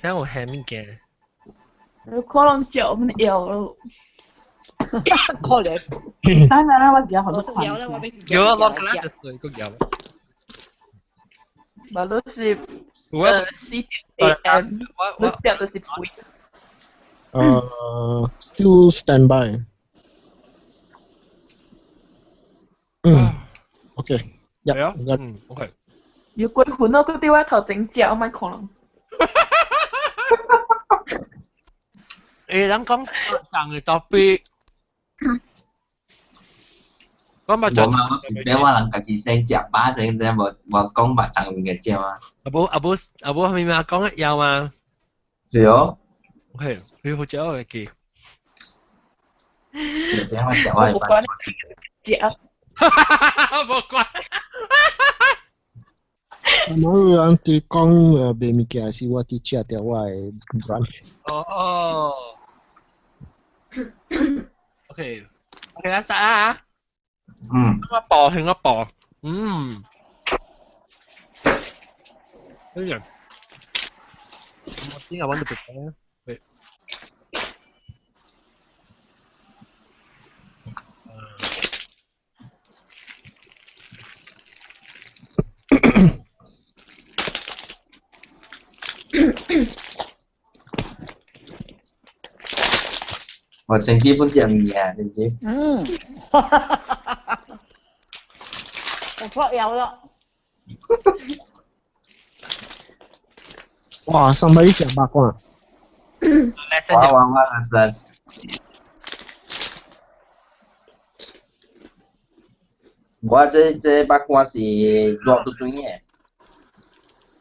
啥有蝦物件？可能食我們搖咯。可憐。當然啦，我比較好多款。有啊，我剛才就水個搖。嘛都是4點 AM，你食就是肥。Still stand by。嗯，OK。係啊，嗯，OK。要過分咯，佢啲我頭前食，我咪可能。人講漲嘅 topic，講咪就。無嘛，你我人家己先食飽先，才無無講肉粽物件食啊。阿母阿母阿母係咪嘛講有嘛？對哦。 OK，你好食我會記。你我食我無關食。無關。冇人佇講賣物件是我佇食著我的 brand。哦。OK，OK，咱start啊。嗯。我播，向我播。嗯。跟住，我點解揾到別嘅？喂。我成基本食物件，知唔知？嗯。我撲有咯。哇！上尾食八卦。我我我我。我這八卦是熱嘟嘟嘅，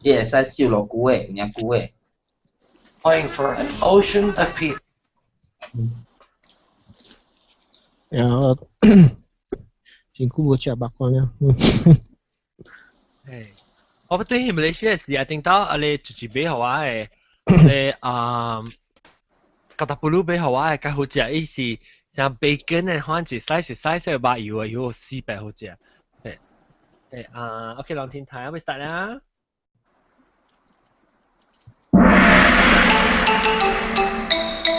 伊會使燒落久的，有影久的。 Playing for an ocean of people. 然後真久無食肉乾了。誒，我對馬來西亞時啊，頂到啊你直接買予我的，你啊，加達布魯買予我的較好食，伊是像 bacon 的，反正一 slice 一 slice 的肉油的，油400好食。誒誒啊，OK，兩天睇，我 start 啦。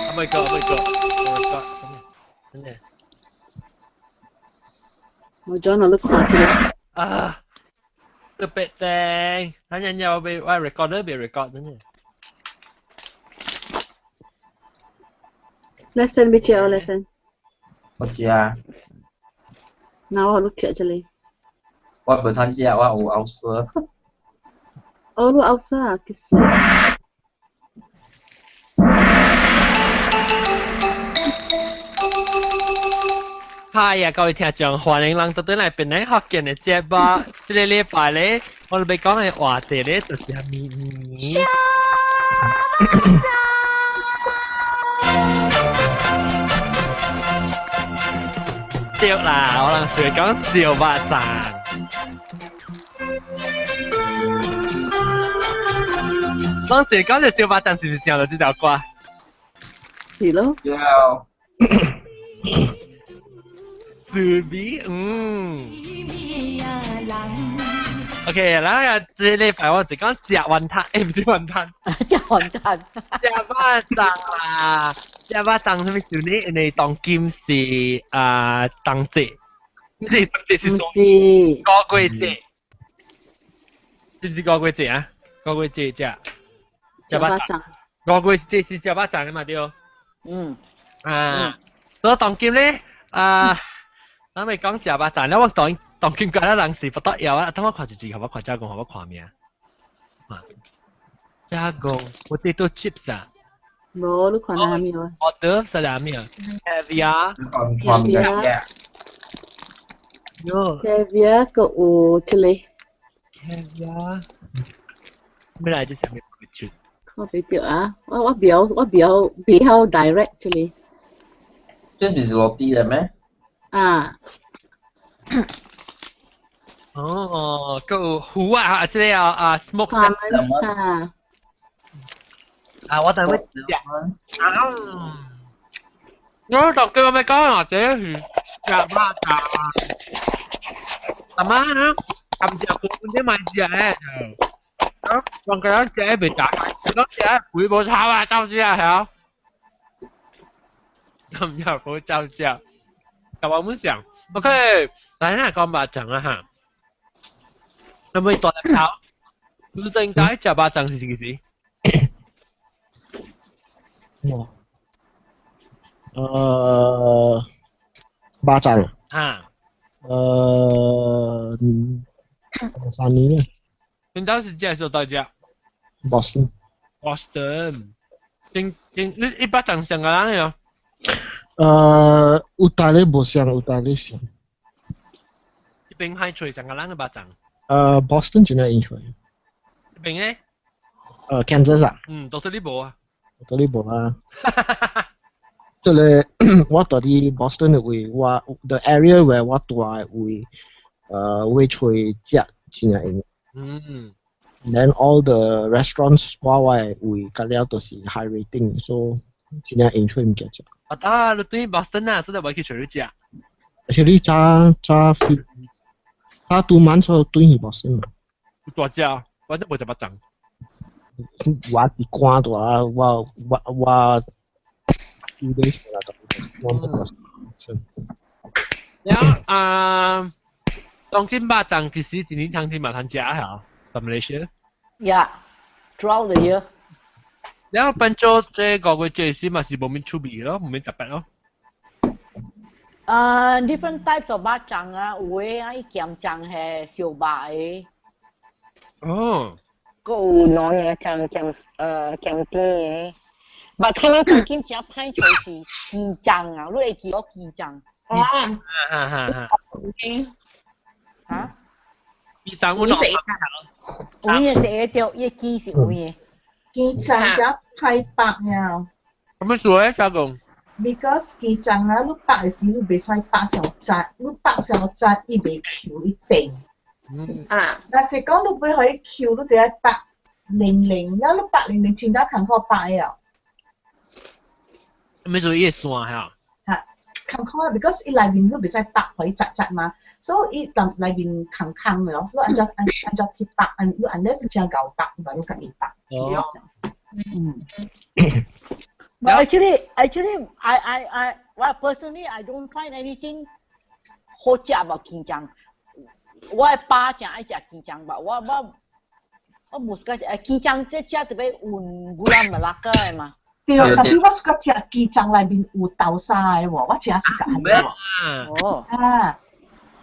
Oh my god! Oh my god! Oh my god! 真的。我將我都看這個。啊！特別定，等陣又被喂 recorder 被 record 真係。 Lesson 未食哦，lesson。我食啊。那我錄食這裡。我無通食，我有ulcer。哦，你ulcer啊，其實。嗨呀，各位聽眾，歡迎人到轉來檳城福建的節目。這個禮拜咧，我哋要講的話題咧，就是咪咪。對啦，我人就講燒肉粽。當時講的燒肉粽是毋是想到這條歌？是咯。對。滋味，嗯。OK，然後啊，這禮拜我就講食雲吞，唔是雲吞，食雲吞，食肉粽啦，食肉粽啥物時呢？因為當今是啊冬節，唔是冬節是五月節，是唔是五月節啊？五月節食食肉粽，五月節是食肉粽的嘛對？嗯。啊，所以當今咧啊。咱咪講食肉粽咧，我當當今覺得人是不得了啊！等我看一字，我看加工，我看名。啊，加工，我哋都 chips 啊。無，你看下咩啊？我得是啥物啊？Caviar。 Caviar。Caviar 個有這個。 Caviar。咩來？這啥物？看袂著啊！我我袂曉 direct 這個。這不是落地的咩？啊。哦，閣有魚啊，這個啊啊 smoke salmon 啊。啊，我等會食。啊，我當佢咪講話這是食肉粽。阿媽呢？暗食本本啲買食咧，啊，當佢食袂打開食。講嘢會冇炒啊，走之啊，係啊。咁又冇走之啊。就我們想，OK，來咱講肉粽啊哈。有冇大粒頭？你應該食肉粽是幾時？哇！肉粽。哈。3年啦。你當時食時到食？Boston。 Boston。頂頂，你一肉粽上個人喲？有大咧無像，有大咧像。這邊還揣上個人的肉粽？Boston 真係應揣。這邊咧？Kansas 啊。嗯，到這裡無啊。到這裡無啊。這個我住佇 Boston 的位，我 the area where 我住的位，會揣食真正用。Then all the restaurants 我的位，甲了都是 high rating，so 真正用揣物件食。啊，得，你對 Boston 啊，所以我去揣你食。而且你早早飛，早 2 months 後轉去 Boston 嘛。有大隻，我都無食肉粽。我佇寒大，我 2 days 啦，我冇了啊，當今肉粽其實一年通天嘛通食嚇，在馬來西亞。 Yeah, throughout the year. 了變做這個月這時嘛是無咩趣味咯，無咩特別咯。啊，different types of 肉粽啊，有的啊，伊鹹粽係燒肉的。哦。閣有兩樣粽鹹鹹甜的。但睇咱當今誠歹揣是雞粽啊，你會記我雞粽？哦。哈哈哈。嚇？雞粽有兩有影食會著，伊雞是有影。雞粽才歹包呀。什麼事咧，小公？ Because 雞粽啊，你包的時你袂使包上紮，你包上紮伊袂 Q 伊定。啊。若是講你欲予伊 Q，你得愛包零零，了你包零零真正艱苦包了。咩做伊會散嚇？嚇，艱苦啊！Because 伊內面你袂使包予伊紮紮嘛，所以伊內內面空空的哦。你按怎按按怎去包？按你 unless 真𠢕包，你你家己包。哦。嗯。 But actually, well, personally, I don't find anything 好食吧雞粽。我的爸誠愛食雞粽吧，我無喜歡食雞粽，這食特別有 gula melaka 的嘛。對，特別我喜歡食雞粽內面有豆沙的喎，我誠喜歡的喎。哦。啊，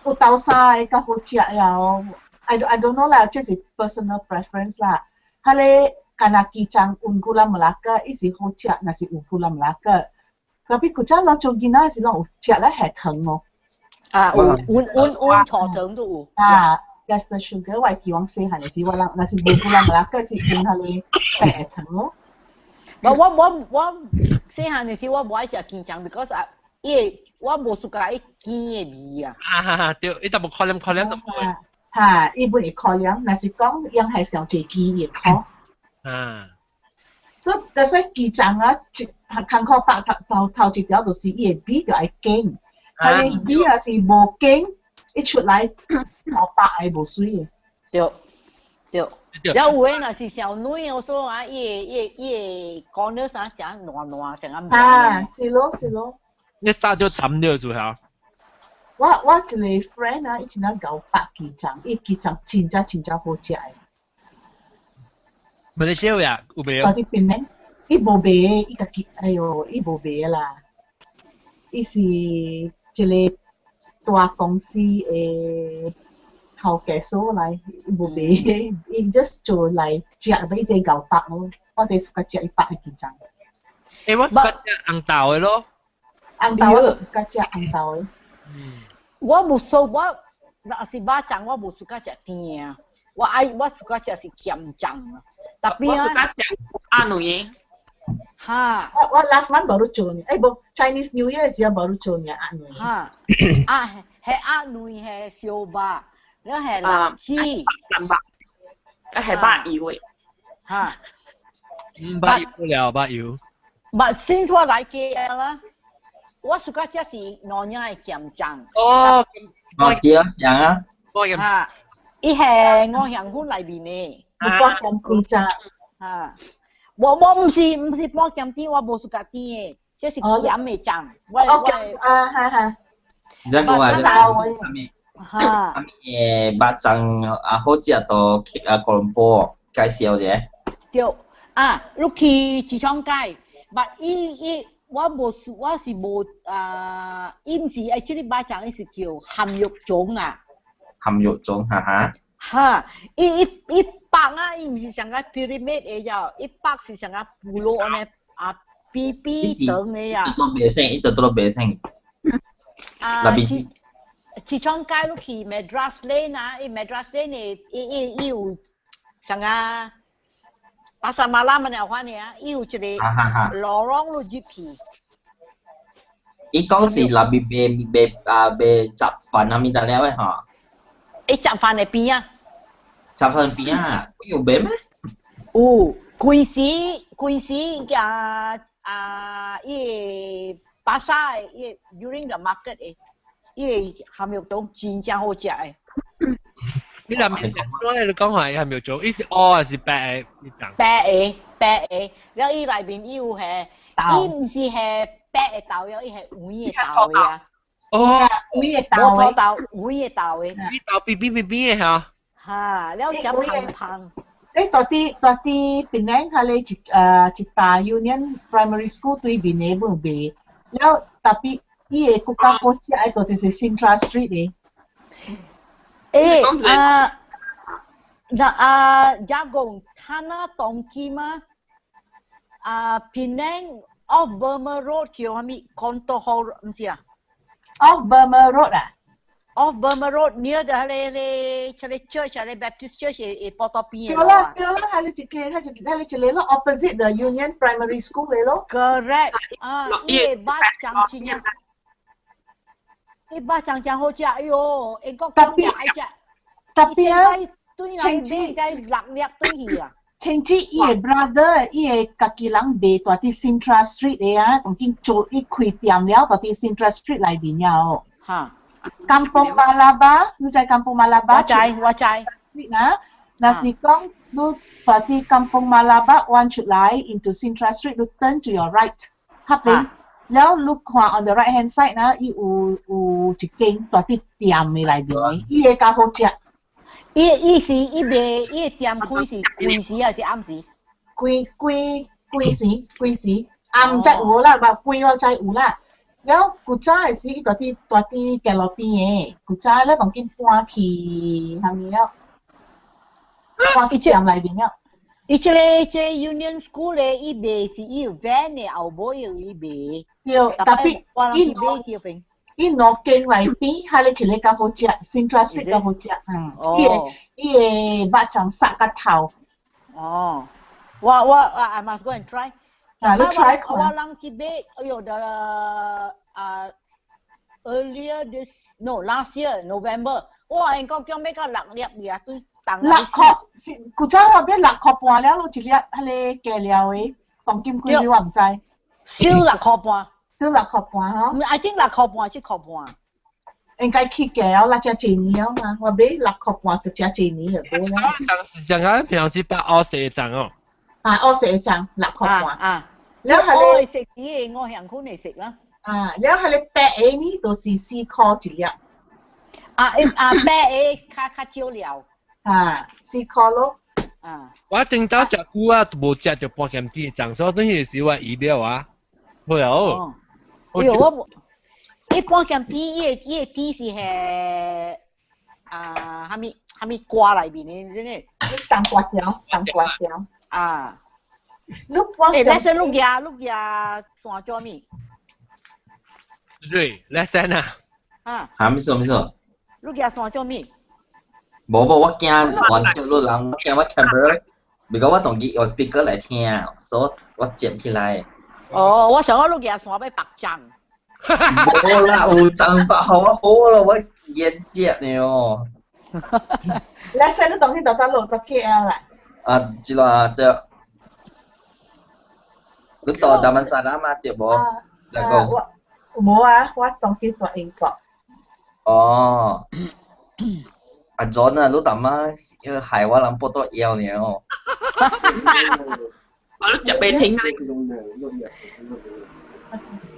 有豆沙的較好食呀哦。I don't know 啦，這是 personal preference 啦。彼个干焦雞粽有 gula melaka，伊是好食，若是有 gula melaka。特別古早人做囡仔時，攏有食咧下糖哦。啊，有溫溫溫茶糖都有。啊，caster sugar，我會記往細漢的時，我人若是無 gula melaka 是用彼个白糖咯。我細漢的時我無愛食雞粽，because 啊，伊個我無 suka 伊雞的味啊。啊哈哈，對，伊淡薄可憐可憐都會。哈，伊不會可憐，若是講用係上濟雞會苦。啊。所以，但是雞粽啊，一艱苦包頭頭頭一條就是伊的米就愛揀，彼个米若是無揀，一出來頭白的無媠的。對，對。了有的若是小軟，我說啊，伊個講了啥誠爛爛成啊。啊，是咯是咯。你殺咗淡了做下。我一個 friend 啊，伊真正𠢕包雞粽，伊雞粽真正真正好食的。馬來西亞有賣？佇邊呢？伊無賣，伊家己，哎喲，伊無賣啦。伊是一個大公司的頭家所來，伊無賣，伊 just 做來食，欲這𠢕包咯。我哋喜歡食伊包的雞粽。欸，我喜歡食紅豆的咯。紅豆我就是喜歡食紅豆的。我無說，我若是肉粽，我無喜歡食甜的。我愛我喜歡食是鹹粽啊。特別啊。我喜歡食鴨卵。哈。我 last month baru 做呢，欸無 Chinese New Year 時 baru 做呢鴨卵。哈。啊，係鴨卵係燒肉，了係臘翅。臘肉。啊係肉油的。哈。嗯，肉油了，肉油。 But since 我來 KL 啦，我喜歡食是兩樣的鹹粽。哦，哦對，像啊。哈，伊係五香粉內面的。有掛鹹雞粽。哈，我毋是半鹹甜，我無 suka 甜的，這是鹹的醬。我我啊哈哈。你講話這咩？哈。咩肉粽啊好食到去啊哥倫坡介紹者。對啊，你去市場街，但伊伊我無我是無啊，伊毋是 actually 肉粽，伊是叫鹹肉粽啊。鹹肉粽，哈哈。哈，伊伊伊白啊，伊毋是像個 pyramid 的呀，伊白是像個 pulau 按呢啊，扁扁長的呀。伊都袂生，伊都都袂生。啊，市市場街你去 Madras Lane 啊，伊 Madras Lane 的，伊伊伊有像個 pasar malam 按呢款的啊，伊有一個 lorong 你入去。伊講是內面賣賣啊賣雜飯啊物得了的吼。伊雜飯的邊啊？雜飯邊啊？有賣咩？有，規時規時啊啊，伊個巴剎的，伊個 during the market 的，伊個鹹肉粽真正好食的。你內面我你講話鹹肉粽，伊是烏還是白的？你講。白的，白的，了伊內面伊有係，伊毋是係白的豆，伊係黃的豆的啊。哦，黃的豆的。豆，黃的豆的。你豆扁扁扁扁的嚇。嚇，了食芳芳。誒，蹛佇檳城，彼个一大 Union Primary School 對面的無賣，了 tapi 伊個國家國食的就是 Cintra Street 的。誒啊，那啊，jagung Tanah Tongki 嗎？啊，Penang off Burma Road 叫啥物？Condo Hall 毋是啊？Off Burma Road 啊？ Off Burma Road near the 彼個 church 彼個 Baptist Church 的波多邊的。對啦對啦，彼個一個，彼個一個咯，opposite the Union Primary School 的咯。 Correct 啊，伊個肉粽真正，伊肉粽真好食，哎喲，英國講愛食。 Tapi 啊，對來買才六粒對去啊。親戚伊個 brother，伊個家己人賣蹛佇 Cintra Street 的啊，當今做伊開店了，蹛佇 Cintra Street 內面了。哈。 Kampung Malabar，你知 Kampung Malabar？我知，我知。嗱，若是講你蹛佇 Kampung Malabar 彎出來 into Cintra Street，你 turn to your right，彼邊，了你看 on the right hand side 呐，伊有一間蹛佇店的內面的，伊個較好食。伊伊是伊賣伊个店開是規時還是暗時？規規規時規時，暗則有啦，嘛規我知有啦。了古早的時，伊蹛佇街路邊的，古早咧當今搬去啥物了？搬去店內面了。伊這個 Union School 咧，伊賣是伊有 van 的，後尾有伊賣。對，tapi 伊買去邊。伊兩間內邊，彼個一個較好食，Cintra Street 較好食。嗯，伊個伊個肉粽殺較透。哦，我 I must go and try。啊，你 try 看。我人去買，哎喲的啊，earlier this no last year November，哇，英國叫買到六粒爾對。六箍是古早我買六箍半了，落一粒彼個加料的，當今幾鐳我毋知。少六箍半。少六箍半吼。毋，I think 六箍半七箍半。應該起價了，六隻一年嘛，我買六箍半一隻一年就無啦。當時上個平常時八烏四粽哦。啊，烏四粽六箍半。啊。了彼個食啲的，我向款會食啦。啊，了彼個白的呢，就是4箍一粒。啊啊，白的較較少料。啊，4箍咯。啊。我頂到食久啊，無食著半鹹甜粽，所以等於是我預料啊。好哦。哎喲，我無。一般鹹甜，伊個甜是係啊，啥物啥物瓜內面的，真的。冬瓜條，冬瓜條。啊。你半欸，咱先你舉山做物？對，來先啊。啊。哈，咩事咩事？你舉山做物？無無，我驚亂叫你人，我驚我 camera，如果我當機用 speaker 來聽，所以我接起來。哦，我想講你舉山欲縛粽。無啦，有粽縛好我好咯，我厭食呢哦。來先你當去到落到 KL 啦。啊，這個對。你到達曼薩拉嘛對無？那個。我無啊，我當去到英國。哦。阿 John 啊，你大媽要害我人報到腰呢哦。我都食袂停啊！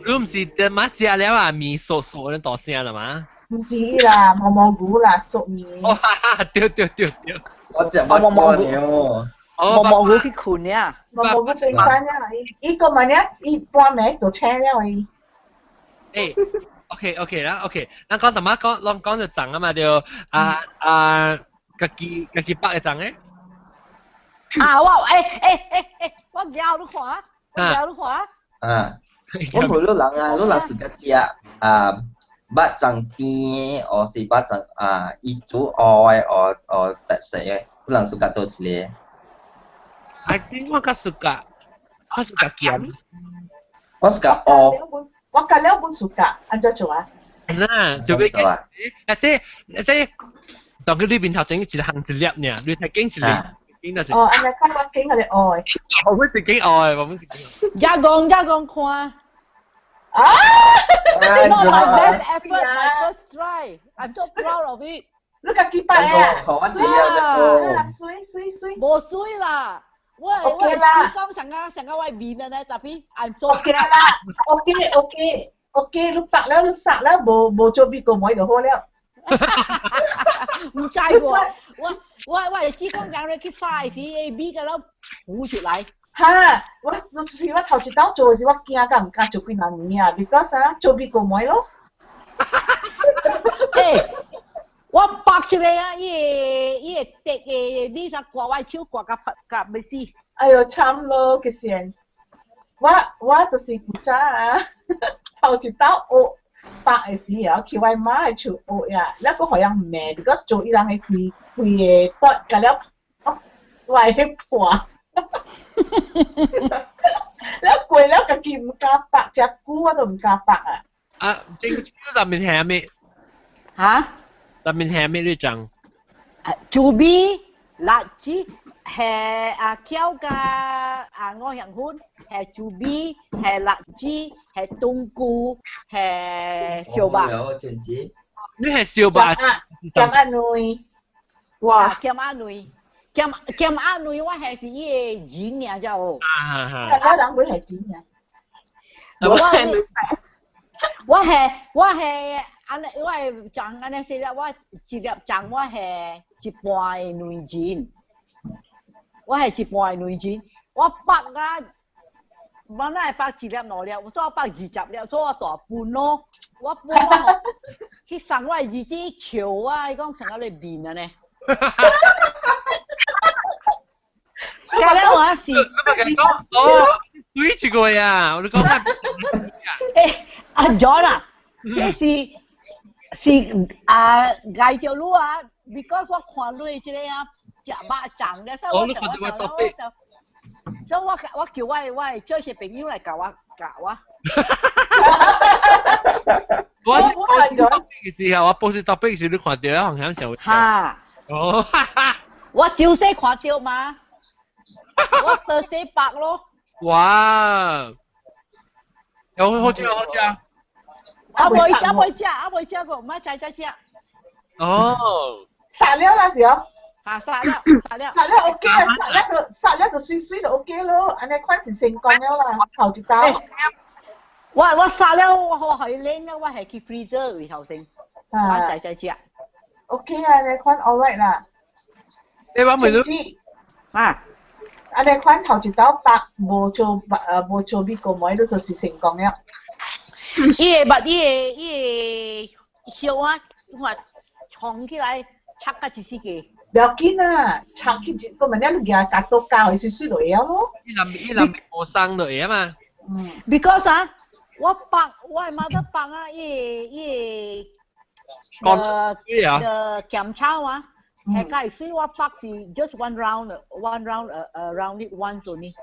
你唔是點乜食了啊？麵熟熟嗰大聲啦嘛？唔是啦，毛毛菇啦，熟麵。哦，哈哈，對對對對。我食乜過了？毛毛菇去困呀！毛毛菇冰山呀，伊個問咧，伊半暝就請了伊。誒，OK OK 啦，OK，咱講什麼講？攏講就漲啊嘛，對啊啊，家己家己百個漲誒。啊，我誒誒誒誒，我咬你看，我咬你看。啊，我陪你人啊，你人是個食啊，肉粽甜，或是肉粽啊，伊煮烏的，或或白色的，你人是較做一個。 I think 我較 suka，我 suka 鹹。我 suka 烏。我隔了本 suka，按怎做啊？嗱，就俾啊，即即當佢裏邊頭整一行一粒呢，你睇經一粒。哦，按呢看我經佢哋愛。我本是幾愛，我本是幾愛。一講一講看。啊！Not my best effort, my first try. I'm so proud of it. 你家己擺啊？水啊！水水水。無水啦。我我只講成個成個我面啊呢，tapi I'm so OK 啦，OK OK OK，你白了你殺了，無無做美國妹就好了。唔知喎，我我我係只講講你去曬時，味個了浮出來。哈！我就是我頭一道做的時，我驚甲唔敢做幾若年啊，because 啊做美國妹咯。欸，我白出來啊！伊個伊個滴的，你啥刮我手刮甲甲欲死。哎喲，慘咯，其實我我就是古早啊，頭一道學白的時候，去我媽的厝學呀，那個好像唔罵，because 做伊人的規規個剝甲了，我會破。了過了，家己毋敢白，食久我都毋敢白啊。啊，這個內面係咩？嚇？內面係咩你講？豬味、辣子係啊，蕎加啊五香粉，係豬味，係辣子，係冬菇，係燒肉。你係燒肉？鹹仔卵。哇！鹹仔卵。鹹鹹仔卵，我係是伊個仁爾才好。啊啊！我人會係仁爾。我我係我係按呢，我係粽按呢說啦，我一粒粽我係一半的卵仁，我係一半的卵仁，我剝啊，我哪會剝一粒兩粒，我說我剝20粒，所以我大份咯，我分我去送我的兒子笑我，伊講成個你面啊呢。今日我是，哦，對住個呀，我講欸，阿 John 啊，這是是啊，礙著你啊，because 我看你這個啊，食肉粽咧，所以我想我想我想，所以我我叫我我這些朋友來教我教我。我我 topic 時候，我 post topic 時，你看到啊，紅險上。哈。哦，哈哈。我朝西看到嘛，我得西白咯。哇！有好食好食。啊未食未食啊未食過，唔係再再食。哦。殺了啦是哦。嚇殺了殺了。殺了 OK 啊，殺了就殺了就水水就 OK 咯，按呢款是成功了啦，頭一道。我我殺了我係拎啊，我係去 freezer 位頭先，我再再食。 OK 啊，呢款 all right 啦。你話咪都啊？啊，你款頭一道白無做白無做美國妹，都就是成功了。伊個捌伊個伊個葉啊，我創起來拆甲一死個。不要緊啊，拆起一個物咧，你舉加刀加，伊水水就會曉咯。伊人伊人無生就會啊嘛。嗯。 Because 啊，我白我媽得白啊，伊個伊個個檢查啊。係解水我白是 just one round one round round it once only。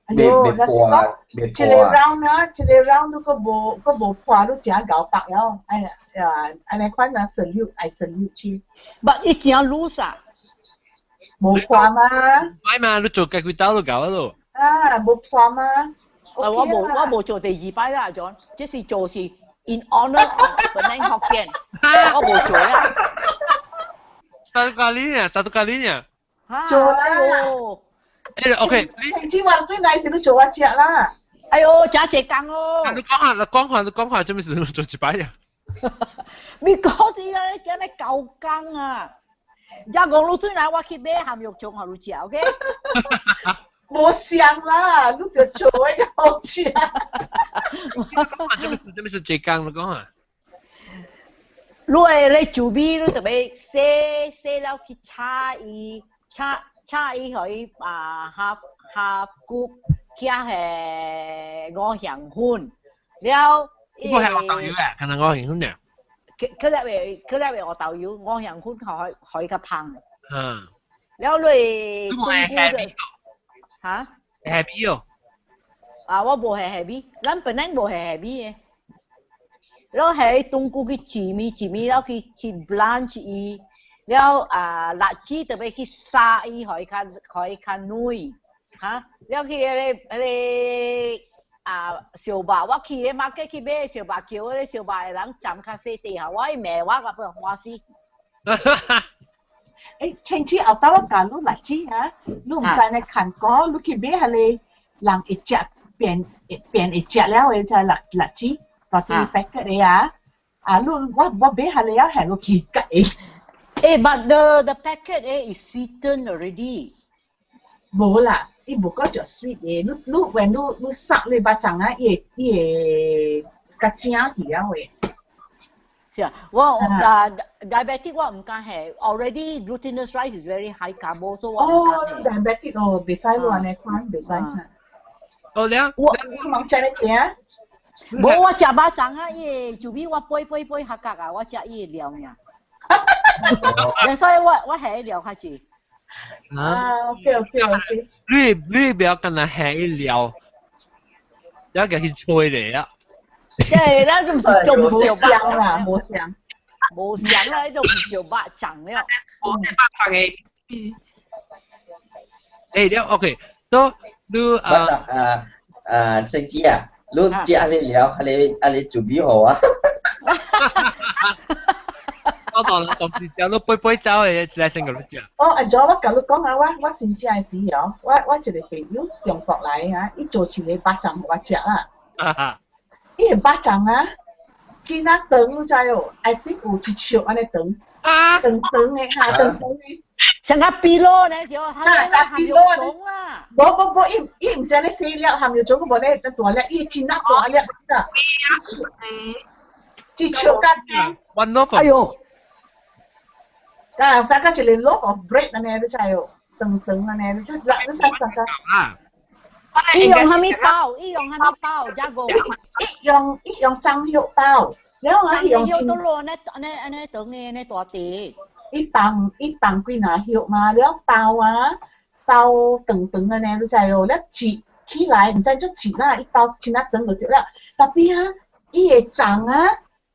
哎喲，若是講一個 round 啊，一個 round 都閣無閣無破，你誠𠢕白了，哎呀，按呢款啊 salute 愛 salute 去。 But 伊誠 loose 啊。無破嘛？買嘛，你做幾幾刀都夠咯。啊，無破嘛？啊，我無我無做第二擺啦，John，這是做是 in honor of Penang Hokkien，我無做啦。 Satu kalinya, satu kalinya. 做啦。誒，OK。平時話對來是你做我食啦。哎喲，食一工哦。你講下，你講下，你講下，做咩事做一擺啊？你講是啊，你今日夠工啊！只講你轉來，我去買鹹肉粽予你食，OK？無相啦，你就做一個好食。做咩事？做咩事？這工你講下。你會咧煮米，你特別洗洗了去炒伊，炒炒伊，予伊啊 half half cook，加係五香粉，了。呢個係烏豆油啊，可能五香粉呢？佢佢粒佢粒烏豆油，五香粉可以較香。嗯。了你。你無係蝦米？嚇？蝦米哦。啊，我無下蝦米，咱本來無下蝦米的。了係冬菇去煮米煮米，了去 blanch 伊，了啊辣子特別去殺伊，予伊較軟，哈，了去彼個啊燒肉，我去個 market 去買燒肉，叫彼個燒肉的人斬較細塊，予我伊罵我，我不歡喜。誒，前次後頭我教你辣子啊，你毋知呢看過，你去買彼個人會食變變會食了的，就辣辣子。大啲 packet 的啊，啊，你我我買下嚟啊，係落去計。誒，but the packet 誒 is sweetened already。無啦，伊無講就 sweet 的，你你when 你你殺你肉粽啊，伊會伊會較正去啊會。是啊，我啊 diabetic 我毋敢食，already glutinous rice is very high carb，所以我毋敢食。哦，diabetic 哦，袂使按呢款，袂使。哦，了，我你忙食咧食？無我食肉粽啊，伊個就比我背背背較角啊，我食伊個料爾。所以我我下料較濟。啊，OK OK OK。你你不要跟他下一料，要給佢吹嚟啊！即係咱都毋是做唔着肉啦，無相，無相啦，呢都毋叫肉粽了。無肉粽的。嗯。誒，了 OK，都你啊啊啊，正子啊！你食你料，你啊你做比好啊？我當當時食你背背走的，來先共你食。哦，阿祖，我共你講啊，我我先食的時候，我我一個朋友中國來啊，伊做一個肉粽予我食啊。伊個肉粽啊，真啊長，你知無？I think 有一尺按呢長。啊！長長的哈，長長的。像個比羅呢，就啊，像比羅啦。無無無，伊伊毋是按呢細粒，含肉粽個無咧，大粒，伊真啊大粒啊。一尺較高。 One loaf。哎喲！啊，大概一個 loaf of bread 按呢，你知無？長長按呢，你知你知啥個？啊！伊用啥物包？伊用啥物包？這個？伊用伊用樟葉包，然後啊，伊用葉都落按呢按呢按呢長的按呢大塊。伊放伊放幾若葉嘛，了包啊，包長長按呢，你知無？了折起來，毋知做折啦，伊包真啊長就對了。Tapi 啊，伊的粽啊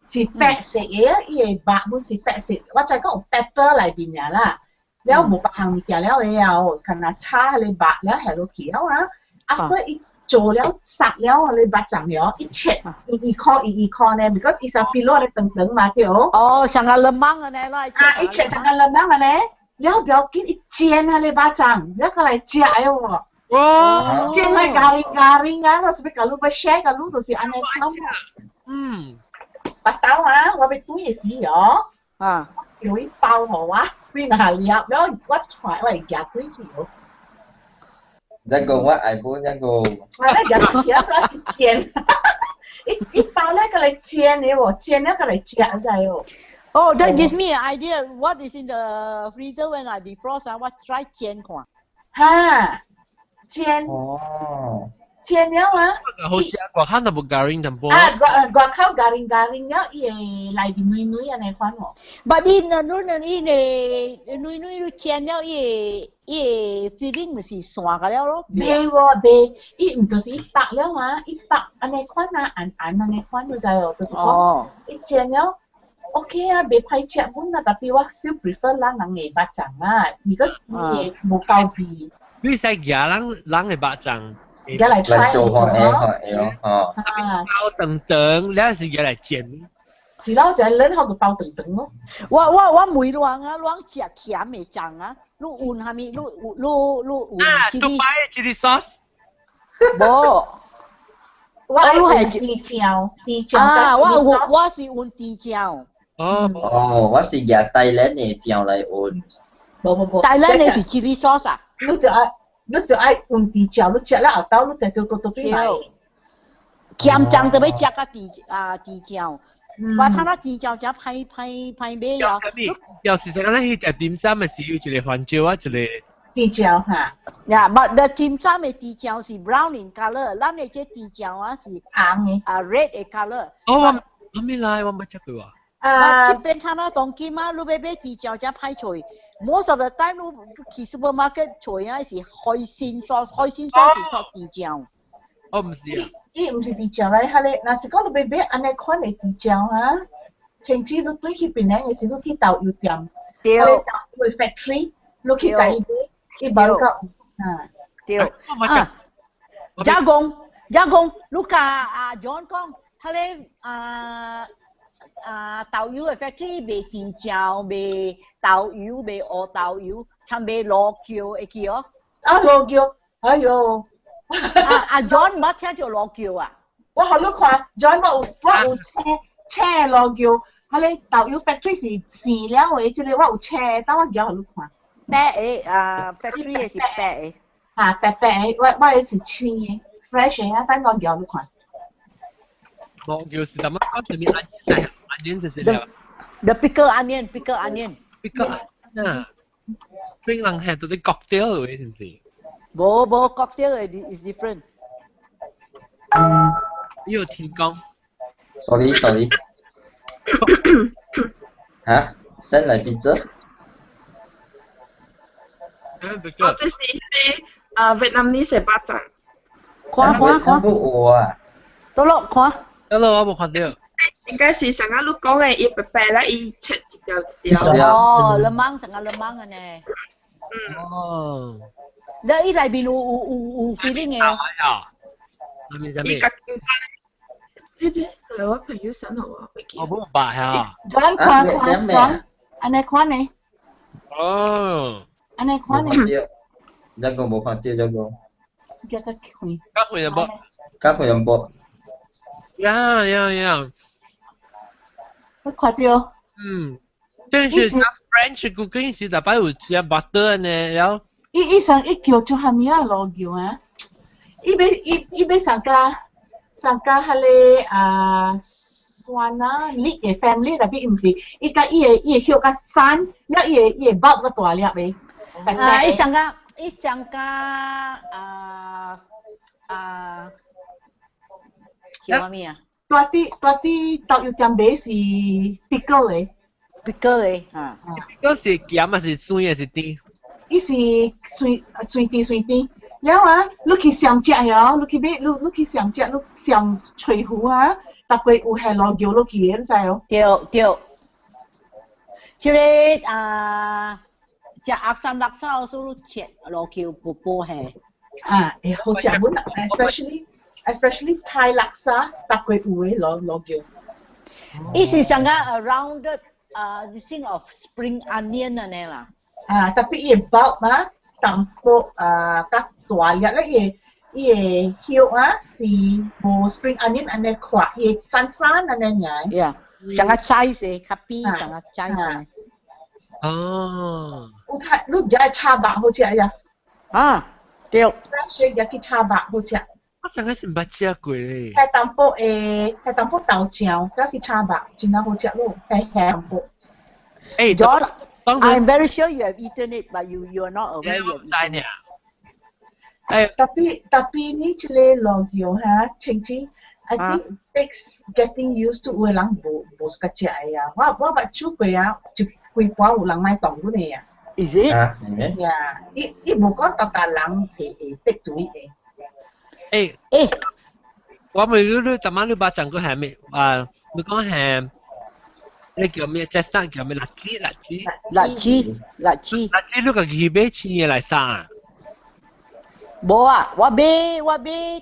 是白色的，伊的肉本是白色，我知講有 pepper 內面爾啦，了無別項物件了的哦，干焦炒彼個肉了下落去了啊，啊，閣伊做了殺了彼個肉粽了，伊切一一塊一一塊呢，because 伊是比落咧長長嘛對。哦，像個 lemang 按呢啦。啊，伊切成個 lemang 按呢，了不要緊，伊煎彼個肉粽，了閣來食的喎。哇！煎來garing garing 啊，我是欲共你欲 share 共你，就是按呢款。巴肚啊，我欲轉的時哦，啊，叫伊包予我，幾若粒，了我看我會夾轉去哦。一個我愛本一個。我咧夾轉去，我去煎，一一包咧閣來煎的喎，煎了閣來食，知無？ Oh, that gives me an idea. What is in the freezer when I defrost 啊？我 try 煎看。哈，煎。哦。煎了啊！好食，外口都無 garing 淡薄。啊，外外口 garing garing 了，伊會內面軟軟按呢款喎。 But 伊若你若伊個軟軟你煎了，伊個伊個 feeling 毋是散個了咯？袂喎，袂，伊毋就是伊白了啊，伊白按呢款啊，按按按呢款，你知無？就是講伊煎了。OK 啊，袂歹食本啊，tapi 我 still prefer 咱人的肉粽啊，because 伊個無夠味。你使夾人人的肉粽。而來 try 做看會看會哦，啊，包長長，了是夾來煎。是啦，就係 learn how to 包腸腸咯。我問你啊，你食鹹的粽啊？你換啥物？你換啊，都擺 chili sauce。無。我你係甜醬，甜醬啊！我是換甜醬。哦。哦，我是夾大欖的醬來換。無無無。大欖的是 chili sauce 啊？你就愛換甜醬，你食了後頭，你就對對來。鹹粽就欲食較甜啊甜醬。我睇那甜醬真歹歹歹買啊！又是講咱去食點心的時，有一個番椒啊，一個甜醬哈。呀，but the 點心的甜醬是 brown in color，咱的這甜醬啊是紅的啊 red 的 color。哦，我我未來我冇食過啊。啊，這邊睇那當今啊，你欲買甜醬真歹揣。Most of the time 你去 supermarket 揣啊是 hoisin sauce， hoisin sauce 是做甜醬。哦，毋是啊。伊毋是甜醬來，彼个，若是講你欲買按呢款的甜醬啊，甚至你轉去檳城的時，你去豆油店，對，豆油 factory，你去共伊買，伊無夠啊。對。啊，加工加工，你共阿 John 講，彼个啊豆油的 factory 賣甜醬，賣豆油，賣烏豆油，參賣螺莒，會記哦？啊，螺莒，哎喲！啊阿 John 捌聽著螺莒啊？我予你看，John 我有車車螺莒，彼个豆油 factory 是生了的，這个我有車，等我舉予你看。白的啊，factory 的是白的。啊，白白的，我的是青的，fresh 的啊，等我舉予你看。螺莒是怎麼講？啥物 onion onion 就是了。 The pickle onion, pickle onion. Pickle onion 啊，檳榔係到啲 cocktail 嘅，是唔是？無無 cocktail is different。呢個天光。 Sorry sorry。嚇？send 來 pizza？哦，這是彼個啊 Vietnamese 的肉粽。看看看。有啊。倒落看。倒落我無看到。應該是上下你講的，伊白白咧，伊切一條一條。哦，lemang 成個 lemang 的呢。嗯。哦。你伊內面有 filling 的。啊。內面啥物？伊家己這這係我朋友想我，我冇白啊。看看看看，按呢看呢？哦。按呢看呢？一個冇看到一個。叫佢看。較會有冇？較會有冇？呀呀呀！我看到。嗯，這是 French cooking 是特擺有食 butter 呢，然後。伊伊上伊叫做啥物啊？螺莒啊？伊欲上加上加彼个啊酸啊，栗的 family，特別毋是，伊共伊的葉較瘦，了伊的肉較大粒的。啊，伊上加啊啊叫啥物啊？蹛佇豆油店買是 pickle 的。 pickle 的啊。 pickle 是鹹還是酸還是甜？伊是酸酸甜酸甜。了啊，你去上食哦，你去買，你去上食，你上翠湖啊，逐個有下螺莒落去的，你知哦？對對，這个啊，食鴨三六手所你切螺莒薄薄下。啊，會好食本，especially Thai laksa，逐個有的螺莒。伊是上個 a rounded 啊，this thing of spring onion 按呢啦。啊，特別伊的包啊，淡薄啊，較大粒咧，伊的葉啊是無 spring onion 按呢闊，伊會散散按呢爾。 Yeah，上個菜是較扁，上個菜是。哦。有睇，你而家炒肉好食呀？啊，對。咱學日去炒肉好食。我上個是毋捌食過咧。下淡薄的，下淡薄豆醬，佮去炒肉，真正好食咯，下下淡薄。誒，John, I'm very sure you have eaten it, but you are not aware you have eaten it. 誒，特別你這个螺莒哈，甚至 I think takes getting used to 有的人無相佮食的啊。我捌煮過啊，一規盤有人愛動阮的啊。 Is it？啊，是咩？呀，伊無講逐逐人會得對的。誒誒，我問你，你逐擺你捌講過係咩？啊，你講係你叫咩？chestnut 叫咩？栗子，栗子，栗子，栗子，栗子，你家己去買青的來殺啊？無啊，我買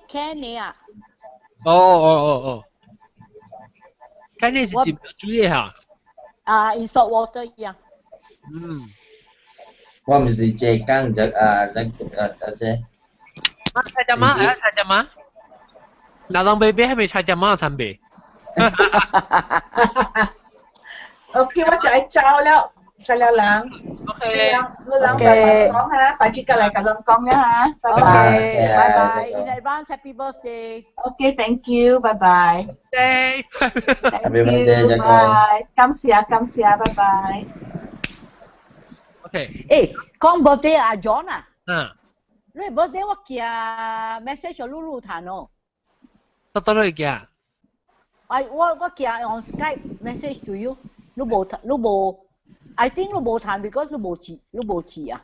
can 的啊。哦哦哦哦，睇你是浸水嘅嚇。啊，in salt water 一樣。我唔是借工就啊，那啊啊這。啊，菜汁嗎？啊，菜汁嗎？嗱，當 baby 係咪菜汁嗎？陳鼻。 OK，我就愛走了，得了人。 OK。你人拜拜講嚇，拜節過來甲人講啦嚇，拜拜。拜拜，In advance happy birthday。 OK，thank you，拜拜。 Happy birthday，拜，感謝感謝，拜拜。 OK。誒，講 birthday 阿 John 啊。你 birthday 我寄 message 露露彈哦。得得你寄。哎，我寄 on Skype message to you，你無你無，I think 你無彈，because 你無字，你無字啊。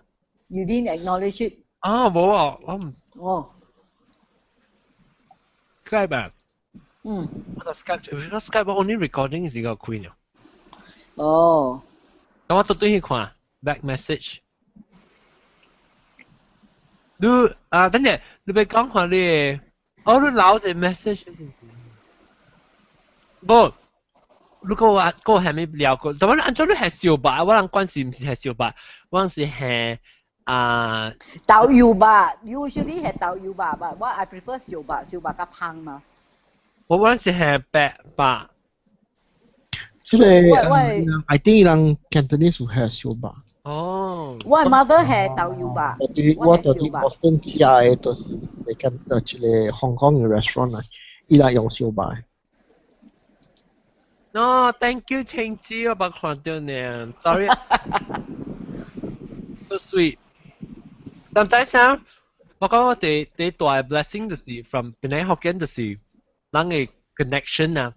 You didn't acknowledge it。啊，冇啊，我唔。哦。 Skype 啊。我就 Skype，我 Skype only recording 是個開呢。哦。咁我都對去看 back message。你啊，等陣，你別講看你，哦，你留隻 message 是唔是？無，如果我個係咪聊過？但係按照你係燒肉，我人關係唔是係燒肉，我是係啊。豆油肉，usually 係豆油肉吧，我 I prefer 燒肉，燒肉較香嘛。我是係白肉。這個 I think 人 Cantonese 有係燒肉。哦。我 mother 係豆油肉。我佇 Boston 食的都是你間這個香港嘅 restaurant 啊，伊來用燒肉。 No, thank you，青子，我捌看到呢，sorry。So sweet。但係啥？我講我第第大 blessing 就是 from 本來福建就是人嘅 connection 啊。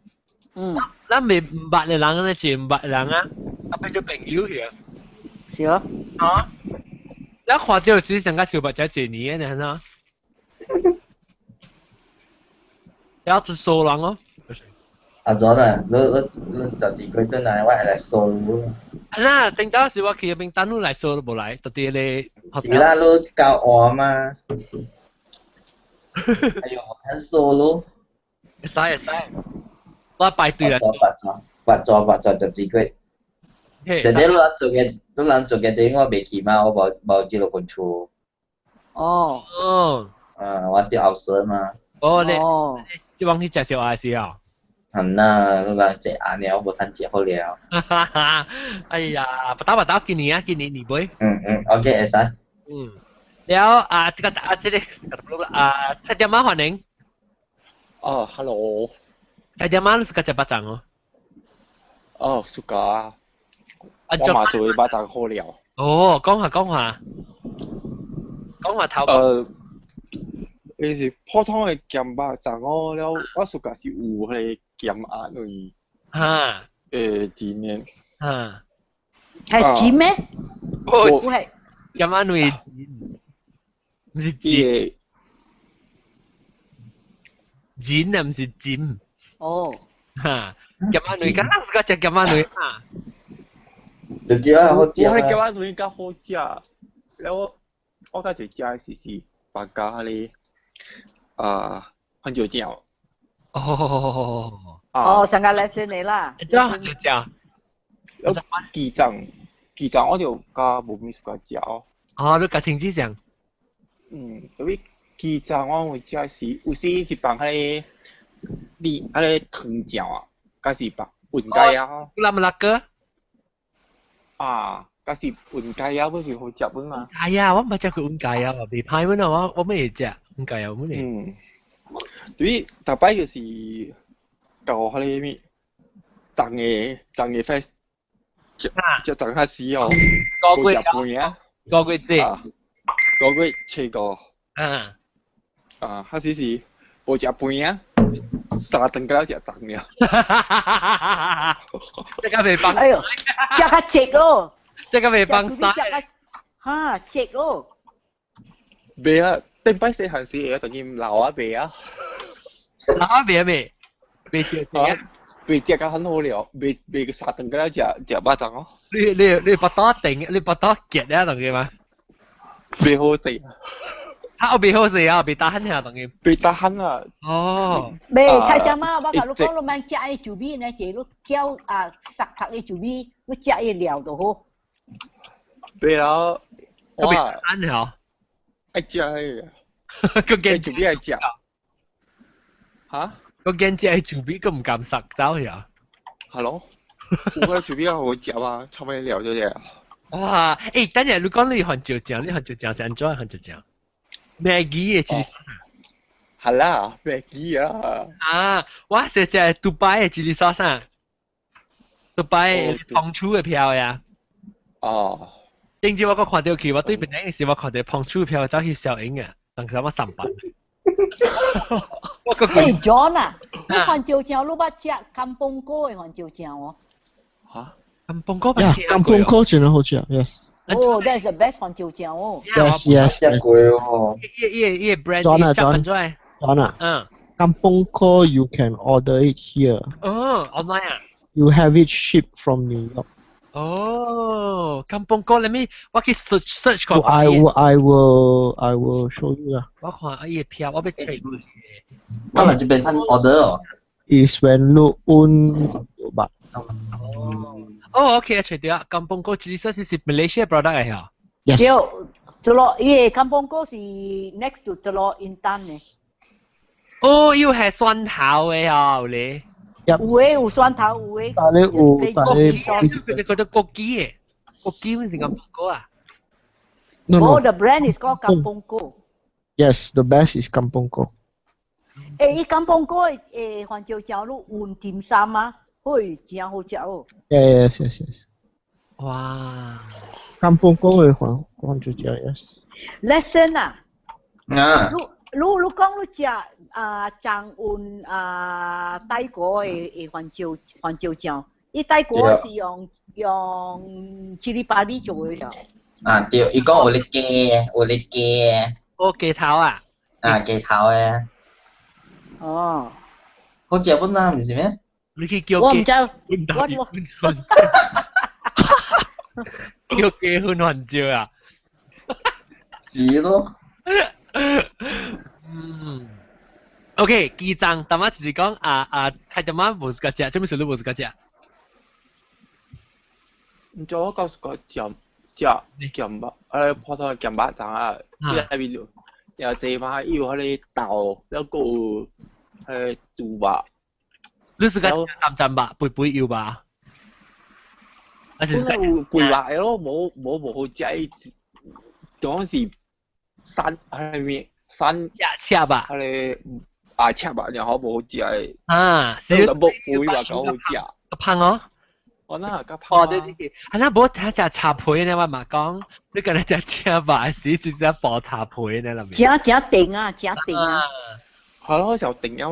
咱未毋捌嘅人咧，一毋捌人啊，啊變做朋友去。是咯。啊！咱看到時上個小白才一年嘅呢，然後就熟人哦。阿咗啦，你12月轉來，我會來掃你。啊，那頂到時我去嗰邊等你來掃都無來，特別咧。是啦，你教我嘛。哎呦，我睇掃咯。會使會使，我排隊啦。八座八座八座12月。但係你人做嘅，你人做嘅電我未去嘛，我無這個分厝。哦。哦。啊，我佇後山嘛。哦，你你往去食燒鴨時啊？係啦，你人食鴨了，我無通食好了。哎呀，不打不打，今年啊，今年年尾。嗯嗯，OK，會使。嗯，了啊，這個啊，這個啊，七點半歡迎。哦，hello。7點半你是個食肉粽哦？哦，suka。我嘛做肉粽好料。哦，講下講下，講下頭。伊是普通的鹹肉粽哦，了我 suka 是有彼個鹹鴨卵。裡面。係煎咩？哦，係鹹鴨卵，毋是煎。煎啊，毋是煎。哦。哈，鹹鴨卵，敢若是個食鹹鴨卵啊？就叫啊好食我迄鹹鴨卵較好食，了我較濟食的是白加彼個啊番椒醬。哦。哦，上個 lesson 嚟啦。這番椒醬。了雞粽，雞粽我就較無物 suka 食哦。哦，你較清子上。嗯，所以雞粽我會食是有時是放彼個你彼個糖醬啊，抑是放雲雞啊。 Gula Melaka。啊，抑是雲雞啊，本是好食本嘛。哎呀，我毋捌食過雲雞啊，袂歹本啊，我未會食雲雞啊，本嚟。嗯，對，逐擺就是到彼個物，粽的 fest，食食粽較死哦，個月無食飯啊，個月節，個月初五。啊，彼時是無食飯啊，三頓到了食粽了。這個袂放。哎呦，食較濟咯。這個袂放食較哈濟咯。袂啊，頂擺細漢時會當然老啊袂啊。老啊袂未？袂食啊？袂食甲很好了，袂個三頓到了食食肉粽哦。你腹肚定，你腹肚結啊，當佢嘛？袂好食。嚇，我袂好食啊，袂 tahan 下當然。袂 tahan 啊！哦，袂菜汁嘛，我共你講，你免食伊酒味呢，這你叫啊殺殺伊酒味，你食伊料就好。袂啦，我袂 tahan 下。愛食个。個驚酒味愛食。嚇？個驚食伊酒味，佢唔敢殺走去啊。係咯。有個酒味好食啊，差不多料就這。哇！欸，等陣你講你番椒醬，你番椒醬是按怎番椒醬？Maggi 的 chili sauce。係啦，Maggi 啊。啊，我是食杜拜的 chili sauce 啊。杜拜彭厝的票呀。哦。頂次我閣看到去，我對邊頂時我看到彭厝票走去小英啊，當時我上班。我個欸 John 啊，你番椒醬你捌食 Kampong 哥的番椒醬哦？嚇？ Kampong 哥呀，Kampong 哥真係好食，yes。哦，that's the best 番椒醬哦。 Yes. 食過哦。伊伊伊 brand John 啊 John ，John John 啊。Kampong 哥 you can order it here. 哦，online 啊。 You have it shipped from New York. 哦，Kampong 哥，let me 我去 search search 看。 I will show you 啦。我看伊的票，我欲揣。我來這邊趁 order 哦。 Is when 你揾吧。哦，OK，揣著啊，Kampong 哥其實是 Malaysia product 嚟嚇。 Yes。對，Teluk 伊个 Kampong 哥是 next to Teluk Intan 的。哦，又係蒜頭的哦，有咧。有的有蒜頭，有的。但係有，但係佢哋覺得國機的，國機咪是 Kampong 哥啊？ No Oh, no. the brand is called Kampong 哥。 Yes, the best is Kampong 哥。欸，伊 Kampong 哥的誒番椒醬你混甜心啊，嘿，真好食哦。 Yes. 哇！ Kampong 哥的番番椒醬，yes。 Lesson 啊！啊。你你你講你食啊醬混啊泰國的番椒番椒醬，伊泰國是用用 chili padi 做的。啊對，伊講有咧雞，有咧雞。哦，雞頭啊！啊，雞頭的。哦。好食本啊，毋是咩？你去叫我毋知，我我叫雞粉番椒啊！是咯。嗯。OK，雞鬃，淡仔就是講啊啊，菜淡仔無自家食，這物事你無自家食？唔知我告訴個鹹食鹹肉，啊，普通鹹肉粽啊，伊內面有，又濟嘛，伊有彼个豆，了閣有彼个豬肉。你自家食三層肉，肥肥油吧？還是有肥肉的咯，無無無好食，伊當是散彼個散赤吧？彼個啊赤肉，然後無好食的。啊，是無肥肉較好食。較芳哦。哦，那較芳。哦，對對對，啊，那無聽食茶皮呢，我嘛講，你敢若食赤肉時，直接包茶皮呢，啦。真真甜啊，真甜啊。係咯，就甜啊，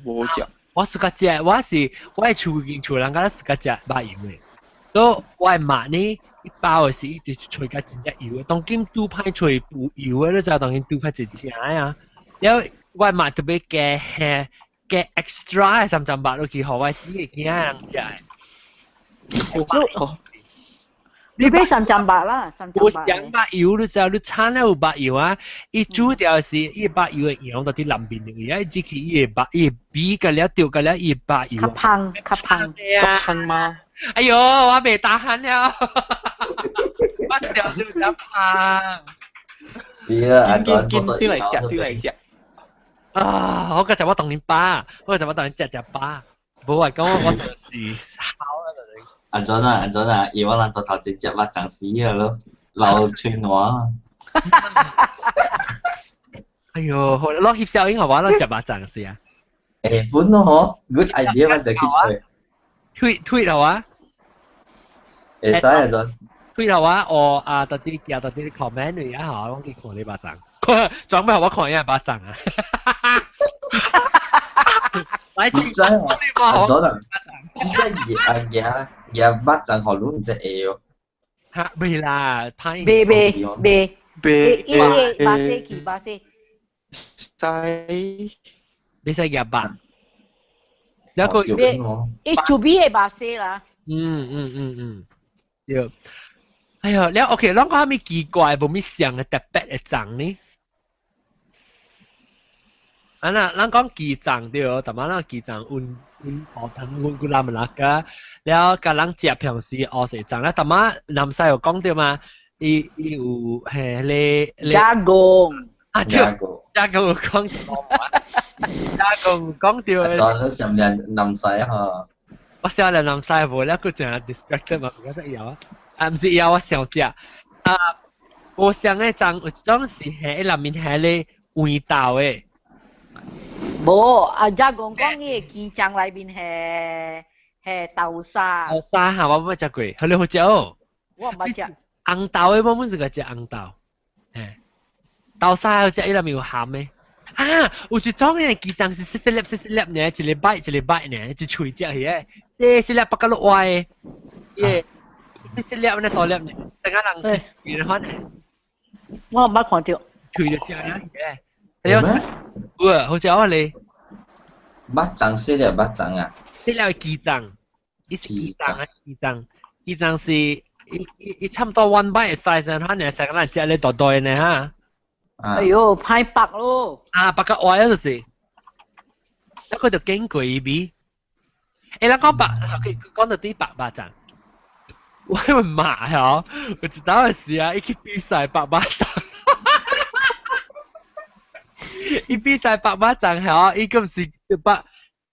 無好食。我自家食，我是我的厝間厝人敢若自家食肉油的，所以我的肉呢，一包的時，伊就揣甲真正油的，當今拄歹揣有油的，你知當今拄較真正的啊。了我的肉特別加加 extra 的三層肉落去，予我姊的囝人食的。你買三層肉啦，三層有肉。上肉油，你知道你摻了有肉油啊？伊煮掉是伊肉油的羊到佇南邊的，啊，只去伊的肉，伊的味甲了掉甲了伊的肉油。較芳，較芳。較芳嗎？哎喲，我袂 tahan 了，我掉就較芳。是啊，緊緊緊，對來食，對來食。啊！我嗰陣我當年飽，我嗰陣我當年食食飽，無話講我就是好啊！安怎啊？安怎啊？伊我人頭頭一食肉粽死了咯，流喙瀾。哎喲，好，攞翕相影好我攞食肉粽是啊。欸，本咯嗬，good idea 我就去揣。推推了啊！會使啊，陣。推了啊！我啊，特啲叫特啲 comment 你啊，嚇，我去看你肉粽，裝咩我看伊肉粽啊！來，唔知啊，安怎啊？依家熱啊，熱熱肉粽予你毋知會哦。嚇，未啦，歹。未未未。未。伊個巴西去巴西。使。未使夾肉。了個伊厝邊的巴西啦。嗯嗯嗯嗯，對。哎喲，了 OK，咱講啥物奇怪，無物像的特別的粽呢？啊那，咱講機長對，逐擺咱機長溫溫學堂溫古拉姆拉個，了共人食平時學勢長啦，逐擺南西有講對嘛？伊伊有嘿咧加工啊對，加工有講，加工講對。裝咗上面南西嗬。我少年南西無了，佢成日 distracted 嘛，唔記得有啊，啊毋是有我想食啊，我想咧種有一種是喺內面係咧黃豆的。無啊，加工講伊個雞醬內面係係豆沙。豆沙嚇，我冇食過，好你好食哦。我毋捌食。紅豆的我本是個食紅豆，嘿，豆沙好食，伊內面有鹹的。啊，有一種的雞醬是細細粒細細粒呢，一個擺一個擺呢，一喙食起來，細細粒白甲落歪的，伊個細細粒呢大粒呢，等下人一喙款的。我毋捌看著。喙就食了起來。你有有啊，好食哦你。肉粽細粒肉粽啊？細粒雞粽，伊是雞粽啊，雞粽，雞粽是伊伊伊差不多 one bite size 啊，你食個咱食咧大大呢哈。哎喲，歹白咯！啊，白個歪啊就是，那個就經過伊味。欸，咱講白，講到啲白肉粽，我會罵嗬，我知道是啊，伊去比賽白肉粽。伊比賽白肉粽嗬，伊咁是白，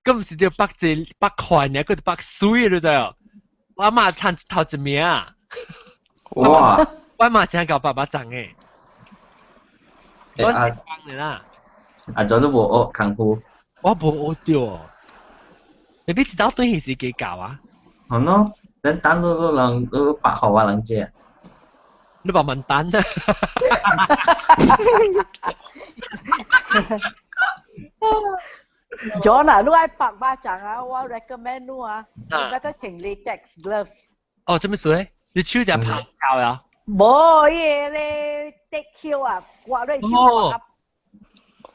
咁是條白一白塊呢，佢白水你知哦。我媽趁頭一名啊！哇！我媽真夠白肉粽的。我啊，啊，做都無學功夫。我無學著，你比一道對戲是幾教啊？好咯，等等都都人都白學我人食。你白問單啊？John 啊，你愛白肉粽啊，我 recommend 你啊，你better 穿 latex gloves。哦，做咩事咧？你手就拍膠啊？無，伊個咧滴血啊，刮落手刮。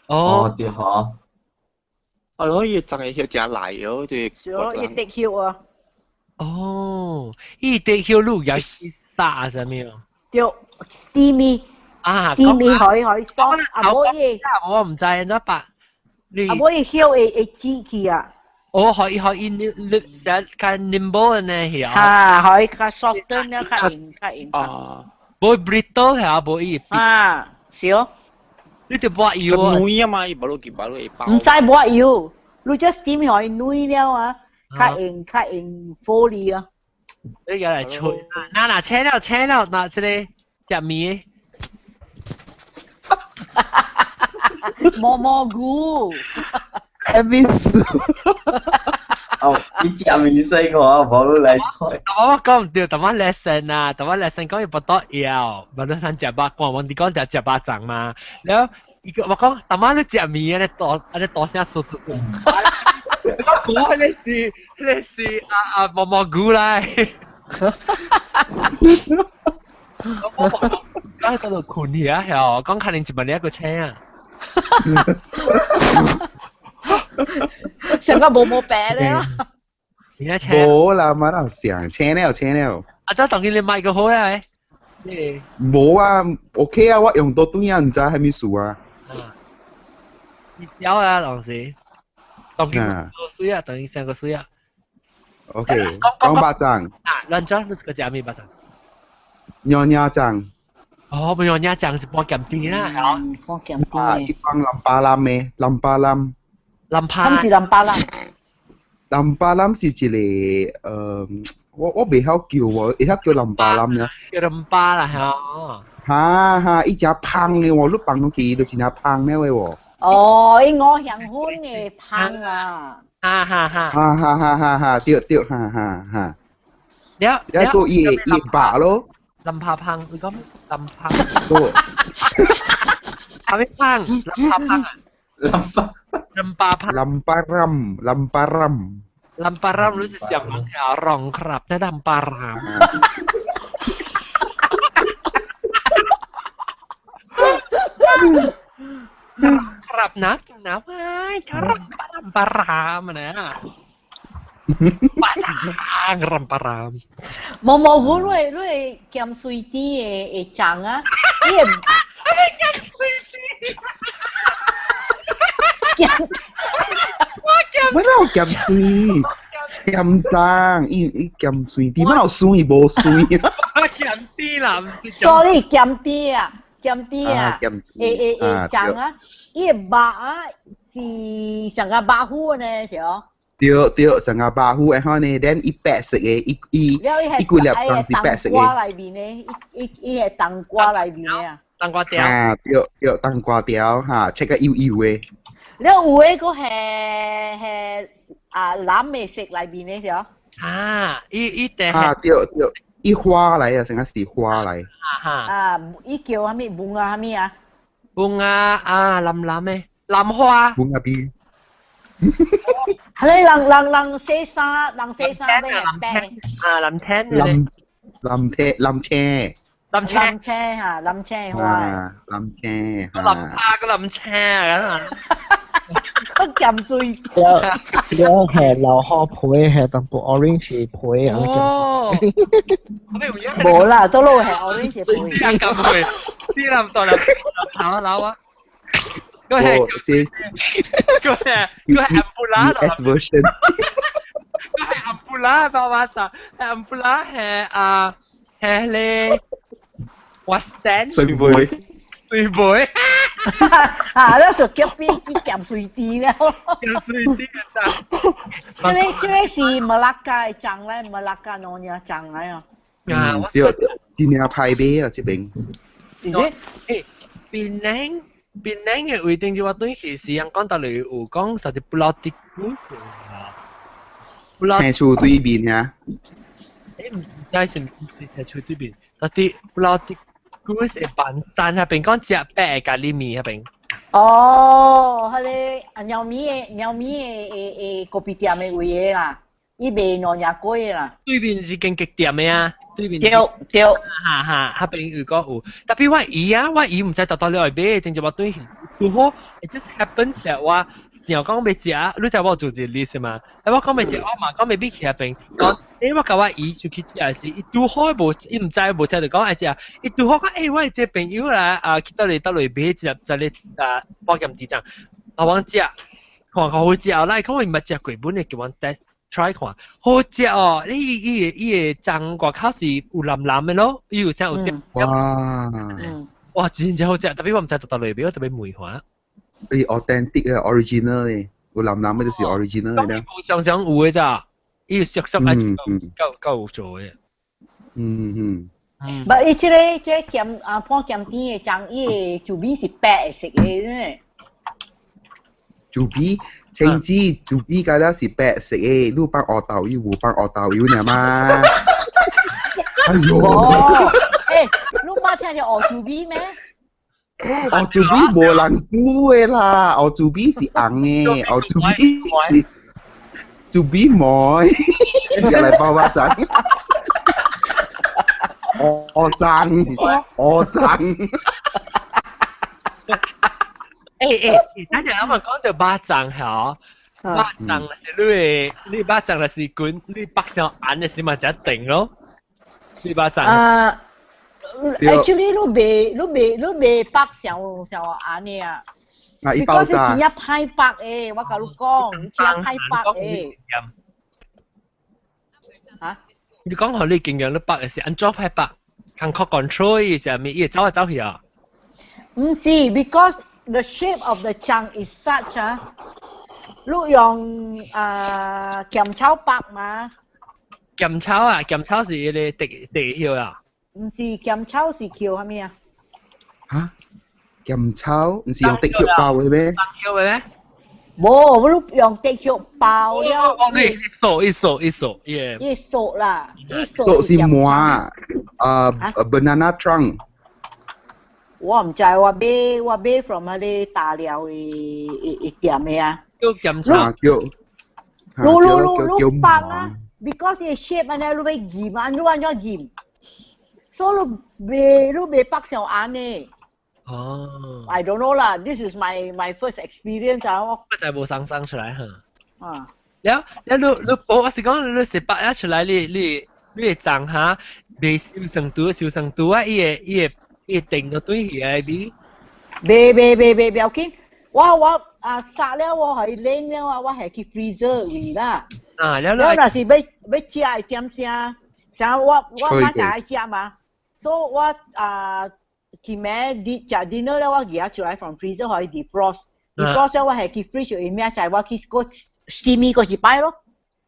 哦，對嗬。啊，咯，伊粽的血誠來哦，對。是咯，伊滴血啊。哦，伊滴血你有殺啥物哦？對，steamy。啊，steamy 可以可以爽，啊無伊。我唔知，怎白？啊無伊血會會擠去啊。哦，可以可以，你你就較 nimble 呢係啊。哈，可以較 soften 了，較硬較硬。啊。無 brittle 係啊，無伊。啊，是哦。你就抹油啊。軟啊嘛，伊無落去，無落去包。唔知抹油，你只 steam 可以軟了啊，較硬較硬 foley 啊。你又來吹，嗱嗱請了請了，嗱這個食麵。毛毛菇。咩意思？哦，你食麵先我，無你來吹。我講唔對，淡仔 lesson 啊，淡仔 lesson 講伊不得了，無你通食肉乾，我哋講食食肉粽嘛。然後伊個我講，淡仔你食麵安尼大安尼大聲嗦嗦嗦。我講彼個是彼個是啊啊毛毛菇來。我講喺度困去啊，曉講可能一萬兩個車啊。成個毛毛白咧啦！無啦，嘛人想請了請了。啊，這當今你買個好啊？無啊，OK 啊，我用到對啊，毋知蝦米事啊。你曉啊，當時，當今個水啊，當今成個水啊。 OK，講肉粽。啊，亂轉，你是個食咩肉粽？娘娘粽。哦，不娘娘粽是半鹹甜啦，係半鹹甜。啊，一般南巴南的，南巴南。南巴。他是南巴南。南巴南是一個，我袂曉叫喎，會曉叫南巴南爾。叫南巴啦，嚇。哈哈，伊誠芳的喎，你放落去就是誠芳了的喎。哦，伊五香粉的芳啊。哈哈哈。哈哈哈哈哈，對對，哈哈哈。了，了個伊伊白咯。林柏芳，你講林柏？係咪芳？林柏芳啊？林柏。林柏芳。林巴林，林巴林。林巴林รู้สึกอย่างมันรองครับนะลำปารามครับนะนะไว้ครับลำปารามนะปาจางลำปาราม无无，我你你咸水甜的会涨啊！你咸水甜。鹹，乜有鹹水？鹹粽，伊伊鹹水甜，乜有酸無酸？鹹甜啦，唔是 sorry 鹹甜啊，鹹甜啊，鹹會會會粽啊，伊的肉啊是像個肉糊呢，是哦。對對，成個肉糊，然後呢，then 伊白色的，伊伊了伊伊規粒係粽是白色冬瓜的。內面的，伊伊伊係冬瓜內面的啊。冬瓜條。啊，對對，冬瓜條哈，切個幼幼的。了有的閣係係啊藍的色內面的是哦。啊，伊伊定啊，對對，伊花來啊，成個是花來。哈。啊，伊叫啥物文啊啥物啊？文啊啊，藍藍的藍花。文啊邊。係咧，人人人洗衫，人洗衫咩白？啊，藍天。藍藍天藍車。藍車。藍車嚇，藍車花。啊，藍車。藍花個藍車啊！個鹹水。了了係老好皮，係淡薄 orange 皮啊。哦。無啦，都攞係 orange 皮。啲人咁去，啲人到啦，炒樓啊！個係個係個係阿布拉 version。個係阿布拉爸爸就係阿布拉係啊係咧，我 stand 水杯。水杯。啊！你說腳邊去鹹水甜了。鹹水甜啊！這個這個是馬拉加的粽咧，馬拉加農業粽來哦。嗯，對，真正歹買啊，這邊。是是？誒，檳榔檳榔嘅位頂就我對去是人講到嚟有講，就是不老的故事啊。不老。青厝對面啊。誒，唔知是唔是青厝對面，但係不老的故事板山那邊講食白咖喱麵那邊。哦，彼个啊鳥米的鳥米的的的咖啡店的位的啦，伊賣兩隻粿的啦。對面是間極店的啊，對面。對對。哈哈，彼邊有個有，特別我姨啊，我姨毋知豆豆你愛買，定就我對拄好，it just happens that 我想講欲食，你知我做一個 list 嘛？啊，我講欲食，我嘛講欲買去彼邊，講，欸，我共我姨出去食時，伊拄好無，伊毋知無聽著講愛食，伊拄好講，欸，我這個朋友來啊，去倒裡倒裡買一粒一個啊保險紙張，啊，我食，看看好食哦，來，講我毋捌食過，本來叫阮 test try 看，好食哦！你伊伊個伊個粽外口是有藍藍的咯，伊有這有點。哇！哇，真正好食，特別我毋知倒倒來買，我特別問看。伊 authentic 嘅 original 嘅，有藍藍嘅就是 original 嘅啦。常常有的咋，伊熟熟愛夠夠有做的。嗯嗯。嗯。不，伊這個這個鹹啊半鹹甜的粽，伊的薯米是白色的呢。薯皮，青子薯皮該了是白色的，你放烏豆油無放烏豆油爾嗎？哎喲！欸，你捌聽著烏薯米咩？烏薯米無人煮的啦，烏薯米是紅的，烏薯米是薯米糜，入來包肉粽。烏粽，烏粽。欸欸，等陣我講到肉粽嚇，肉粽是你的，你肉粽就是滾，你北上按的時嘛才定咯。你肉粽。啊，actually 你袂你袂你袂北上上按的啊。啊，伊爆炸。是真正歹北的，我共你講，真正歹北的。嚇？你講予你經驗你北的是按怎歹北？抗 control 伊是啥物？伊會走來走去啊？毋是，because the shape of the 粽 is such 啊，你用啊鹹草白嘛？鹹草啊，鹹草是彼個地地葉啊？毋是鹹草是叫啥物啊？嚇？鹹草毋是用竹葉包的咩？葉的咩？無，我用竹葉包了。哦，你掃一掃一掃，耶！一掃啦，一掃是糜啊，banana trunk。我毋知，我買我買 from 彼個大寮的的店的啊。叫鹹草。叫。你你你你放啊，because 伊 shape 按呢，你欲醃啊，你按怎醃？所以你袂你袂北上按呢。哦。 I don't know 啦，this is my first experience 啊。我。我就無生生出來哈。啊。了了，你你報我是講你食白一出來，你你你會粽哈，袂燒成拄燒成拄啊！伊會伊會伊會定到對起來比。袂袂袂袂，不要緊，我我啊殺了我係冷了啊，我係去 freezer 位啦。啊，了了若是欲欲食的點聲，像我我媽就愛食嘛，所以我啊今暝食 dinner 了，我舉出來 from freezer 予伊 defrost，defrost 了我係去 fridge 伊明仔我去閣 steam 閣一擺咯。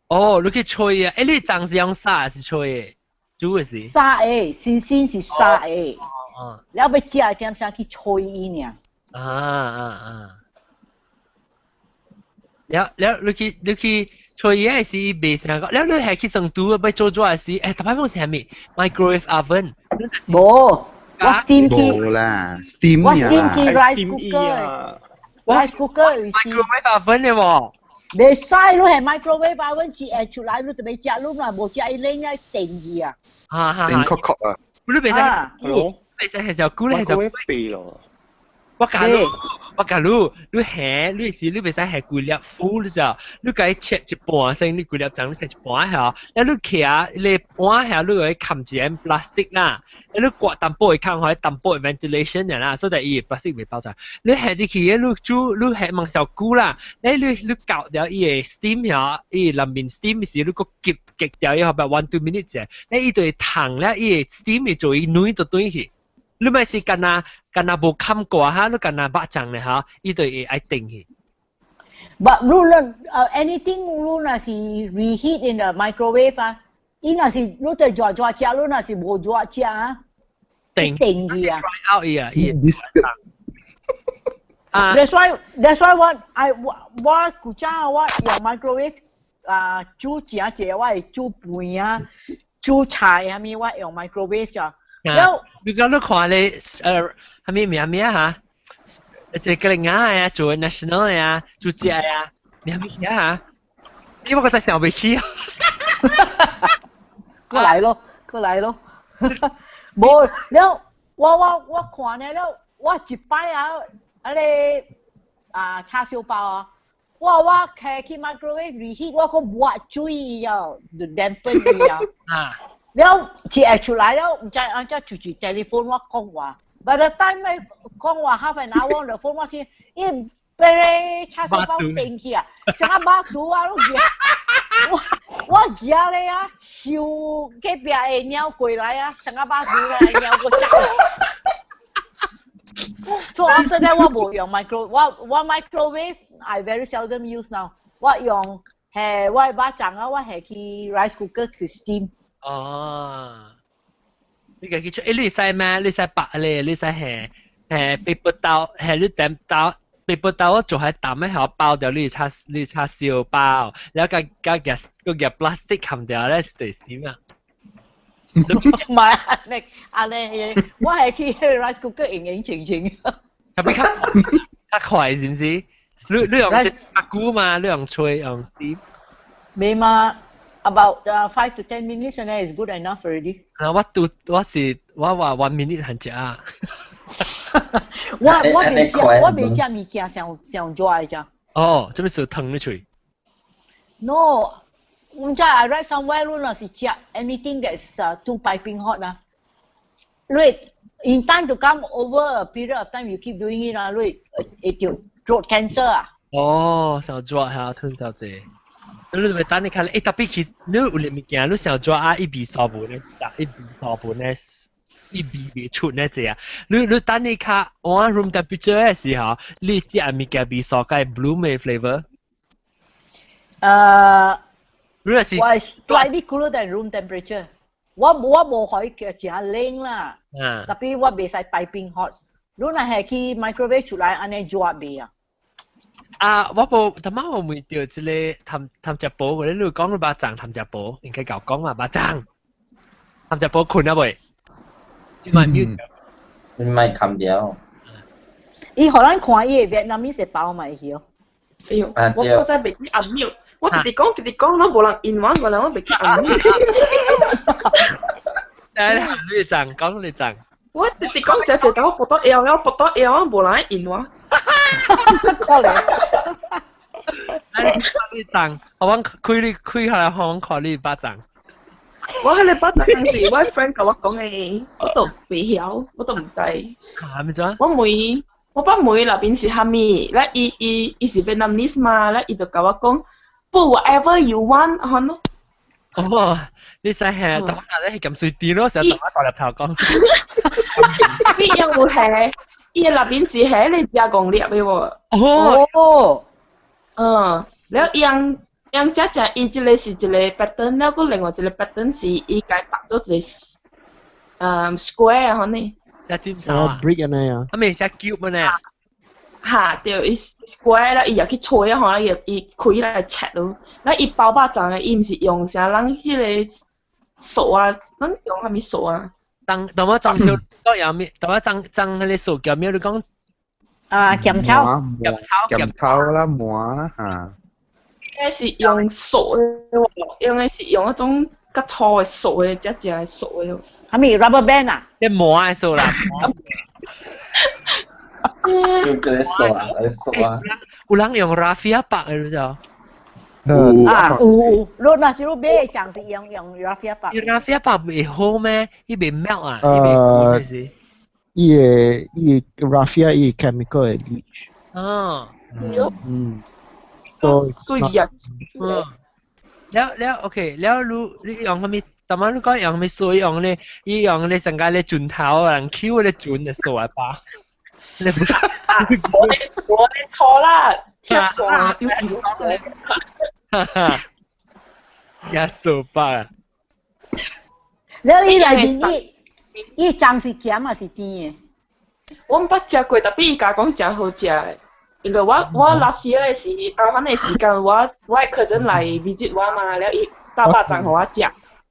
哦，你去吹啊？欸，你粽是用殺還是吹的？煮的是？殺的，新鮮是殺的。了欲食的點聲去吹伊爾。啊啊啊！了了，你去吹嘢是袂成個，了你係去成都欲做做時，欸，逐擺講是啥物？microwave oven。無，我 steam 去。無啦，steam 我 steam 去 rice cooker。rice cooker microwave oven 的無？袂使，你係 microwave oven 一下出來，你就欲食，你若無食伊冷啊定去啊。哈哈。定確確啊！你袂使，袂使係就估你係就。肥咯。我共你，你下你是你袂使下規粒 full 咋？你共伊切一半先，你規粒粽你切一半下，了你徛你碗下，你會冚一個 plastic 啦，你刮淡薄會空，予淡薄 ventilation 嘅啦，所以伊 plastic 袂爆炸。你下入去，你煮你下問小久啦，你搞掉伊個 steam 下，伊內面 steam 時你閣夾夾掉伊後邊 1-2 minutes 者，你伊就會燙了，伊個 steam 會做伊軟就轉去。你咪是干那干那無冚過哈，你干那肉粽咧哈，伊就會愛定去。 But 你論 anything 你若是 reheat in the microwave 啊，伊若是你就熱熱食，你若是無熱食啊，定定去啊。 dry out 伊啊，伊。啊。That's why 我 I 我我古早我用 microwave 啊煮誠濟，我會煮飯啊，煮菜啥物，我用 microwave 咋。了，你講你看咧，啥物名名哈？這個人啊，做 national 啊，做這啊，名咩啊？你我個真想袂起啊！過來咯，過來咯。無了，我我我看呢了，我一擺啊，啊個啊叉燒包啊，我我開去 microwave reheat，我閣抹水啊，就 dampen 伊啊。啊。了一下出來了，毋知按怎就是 telephone 我講話，by the time 講話 half an hour on the phone 我先，伊被叉燒包定去啊，啥肉肚啊，你我我舉咧啊，嗅隔壁的貓過來啊，啥肉肚來貓過走。So after that 我無用 micro，我我 microwave I very seldom use now。我用係我肉粽啊，我係去 rice cooker 去 steam。哦，你家己出，欸，你會使咩？你會使白咧，你會使係係 paper towel，係你點包 paper towel 做喺淡嘅，係包掉你叉你叉燒包，然後加加夾個夾 plastic 冚掉咧，是點啊？唔係啊，你啊你，我係去 rice cooker 用用清清。特別較較快是毋是？你你用這較久嘛？你用吹用 steam？未嘛？About 5 to 10 minutes and then is good enough already. 啊，我拄我是我話 1 minute 很食啊。我我未食，我未食物件上上熱的啫。哦，這邊是湯你喙？ No，毋知 I read somewhere 你若是食 anything that's too piping hot 啊，你 in time to come over a period of time you keep doing it 啊，你會著 throat cancer 啊。哦，上熱下吞小濟。你咪等你看，欸，特別其實你有啲物件，你上熱啊，一味燒盤咧，一味燒盤咧，一味未出呢隻啊。你你等你較按 room temperature 的時候，你食物件味素該 bloom 的 flavor。你若是我係 slightly cooler than room temperature。我我無可以誠冷啦，特別我袂使 piping hot。你若係去 microwave 出來，按呢熱未啊？啊，我無，頭仔我問著這個譚譚食寶，嗰啲你講你肉粽譚食寶，應該𠢕講嘛，肉粽譚食寶睏啊未？你咪 mute。你咪冚掉。伊予咱看伊的 Vietnamese 的包嘛會曉。哎喲，我我真係袂記按 mute，我直直講直直講，攏無人應我，原來我袂記按 mute。來，你講，講你講。我直直講只只講，我搏到腰，我搏到腰，無人應我。可憐。你講，我開你開下來，我看你肉粽。我彼個肉粽是我 friend 共我講的，我都袂曉，我都毋知。啊，按怎？我問我捌問內邊是蝦米，咧伊伊伊是 Vietnamese 嘛，咧伊就共我講，put whatever you want，可能。哦，你使係等下咧係咁水電咯，成日等下大入頭講。伊有係，伊內邊只係你加工粒的喎。哦。嗯，了伊樣樣只只，伊這個是一個 pattern，了閣另外一個 pattern 是伊家白做一個square 可能。一尖頭啊，brick 咁樣啊。啊，咪寫 cube 呢？哈，對，伊 square 了，伊也去吹啊，吼，伊伊開來切咯。那伊包肉粽的，伊毋是用啥人彼個掃啊，咱用啥物掃啊？當當我裝修都有咩？當我裝裝彼個塑膠咩？你講啊，鹹草，鹹草，鹹草啦，麻啦嚇。應是用掃的喎，用的是用一種較粗的掃的，只只的掃的。啥物 rubber band 啊？啲麻的掃啦。用這個掃啊，來掃啊。有人用 raffia 白的，你知道？啊，有有，你若是你買的是用用 raffia 白。 raffia 白會好咩？伊袂 melt 啊，伊袂滾是。伊個伊 raffia 伊 chemical 會 leach。啊。嗯。對。對啊。嗯。了了，OK，了你你用啥物？逐擺你講用啥物水用咧？伊用咧上個咧磚頭人 Q 咧磚的掃來包。你不？我咧我咧錯啦，切線丟丟。哈哈，一掃把。了伊內面伊伊醬是鹹還是甜的？我毋捌食過，特別伊共講誠好食的。因為我我 last year 的時，阿番的時間，我我的客人來 visit 我嘛，了伊炸肉粽予我食。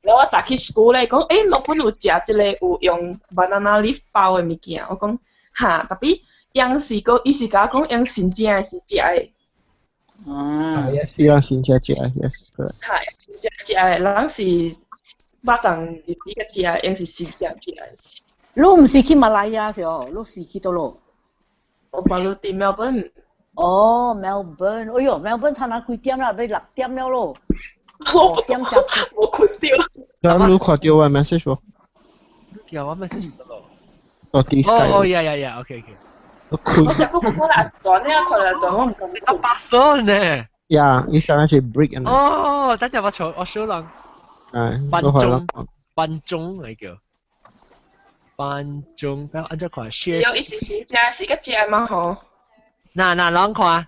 了我早去 school 咧，講欸，老本有食這個有用 banana leaf 包的物件，我講哈，特別樣是講，伊是共我講用新正的是食的。啊， yes，用新正食，yes，correct。係新正食的，人是肉粽日子個食，用是新正食的。你毋是去馬來亞是哦？你是去佗落？我幫你佇 Melbourne。哦，Melbourne，哎喲，Melbourne 差哪幾點啦？欲6點了咯。我點下我睏著。咁你看著我 message 無？有我 message 咯。哦，啲哦哦，呀呀呀，OK OK。我食過無看來轉呢，看來轉我毋敢。啊，白色呢？呀，伊上是 brick 哦，等陣我坐我小人。係，班鐘班鐘嚟叫。班鐘，等按照看 share。有伊是真正是個食嘛吼？嗱嗱，啷看？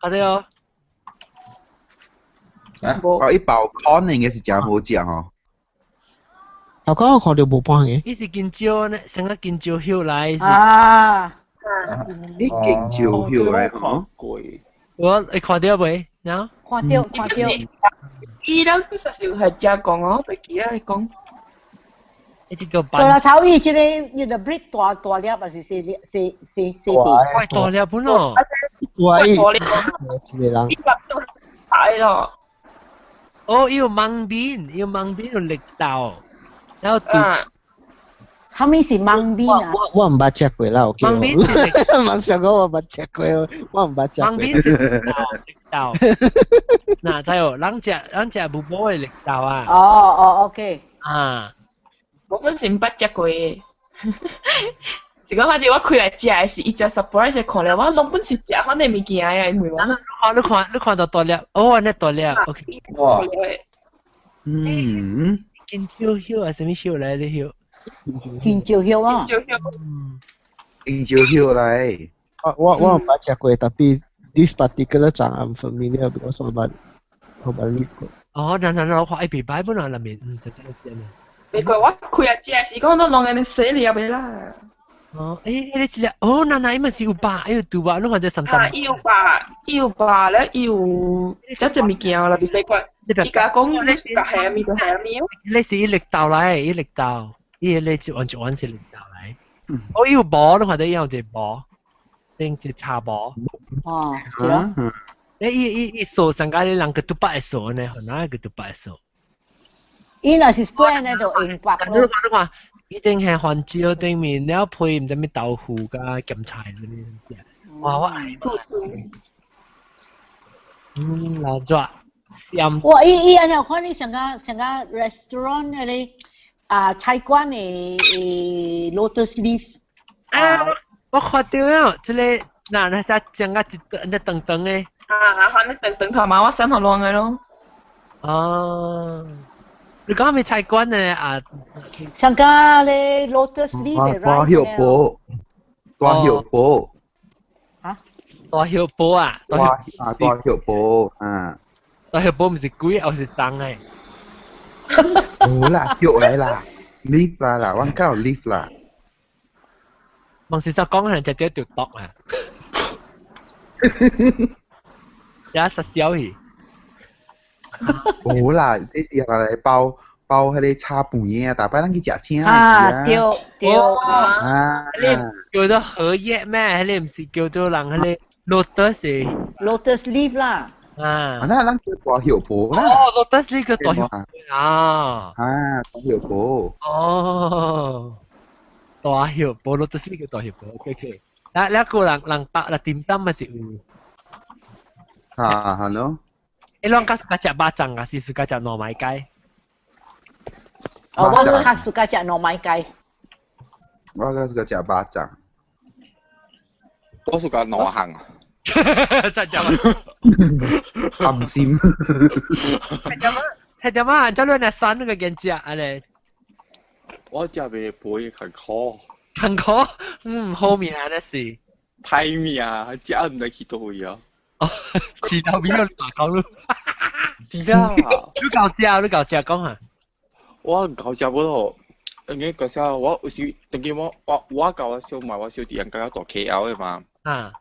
阿對哦。啊，哦，伊包 corn 應該是誠好食吼。頭講我看著無半個。伊是香蕉呢，成個香蕉葉來。啊。你香蕉葉來吼？我會看著未？喏。看著看著。伊咱不實是係食講哦，袂記得講。一個大粒頭伊這個伊個 brick 大大粒還是細粒細細細塊？喂，大粒本咯。喂，大粒。一個人。一粒都大咯。哦，伊有芒邊，有芒邊有綠豆，然後啊，啥物是芒邊啊？我我毋捌食過啦，我芒邊是芒想講我捌食過，我毋捌食過。芒邊是綠豆，嗱，知哦，咱食咱食無補的綠豆啊。哦哦，OK。啊。我本身捌食過的，是講反正我開來食的是，伊食 surprise 看了我攏本是食反正物件啊，因為我。你看你看你看到大粒，哦，那大粒，OK。哇。嗯。香蕉葉啊，啥物葉來的葉？香蕉葉啊。香蕉葉。香蕉葉來。我我我毋捌食過，特別 this particular 粽 I'm familiar because 我捌我捌 read 過。哦，嗱嗱嗱，我看愛袂歹本來內面，嗯，真真正啊。袂過我開來食是講都攏按呢細粒的啦。哦，欸，彼個一粒，哦，嗱嗱，伊嘛是有肉，伊有豬肉，你看這三層。啊，伊有肉，伊有肉咧，伊有這隻物件啦，袂過。伊共講你共蝦米就蝦米哦。你是伊綠豆來，伊綠豆，伊個一碗一碗是綠豆來。哦，伊有無，你看這伊有一個無，頂一茶無。哦，是咯。你伊伊伊素上個你人個獨白的素呢？哪個獨白的素？伊若是 square 呢，就用白咯。你看你看，以前係番椒頂面了配毋知咩豆腐佮鹹菜啥物，哇我愛。嗯，老抓。哇！伊伊按呢看你上個上個 restaurant 彼個啊菜館的的 lotus leaf。啊，我看到了，這個嗱那啥整個一那長長的。啊，反正長長頭毛我想好亂的咯。哦，你講咪菜館呢？啊，上個咧 Lotus Leaf 大葉波，大葉波。嚇？大葉波啊！大啊大葉波啊！大葉波唔是鬼，而是長的。冇啦，葉來啦，leaf 啦啦，我講 leaf 啦。望事實講係隻條毒啊！有實小去。冇啦，這是來包包彼個炒飯的啊，逐擺咱去食請的啊，對對啊，叫做荷葉咩？彼個毋是叫做人彼個 lotus lotus leaf 啦。啊，那咱叫大葉婆啦。哦，lotus leaf 叫大葉啊。啊，大葉婆。哦，大葉婆 lotus leaf 叫大葉婆，OK OK。啊，你個人人白啦，點心咪是有。啊，係咯。你攏較喜歡食肉粽，還是喜歡食糯米雞？哦，我較喜歡食糯米雞。我較喜歡食肉粽。我喜歡兩項。真係鹹心。菜點啊？這兩日三個見食按呢？我食袂肥，艱苦。艱苦？嗯，好命呢是。歹命，食毋知去佗位啊！哦，市頭邊個大講咯。是啦。你夠食，你夠食講下。我夠食不咯？因為嗰時我有時，當今我佮我小妹，我小弟人家住 KL 的嘛。啊。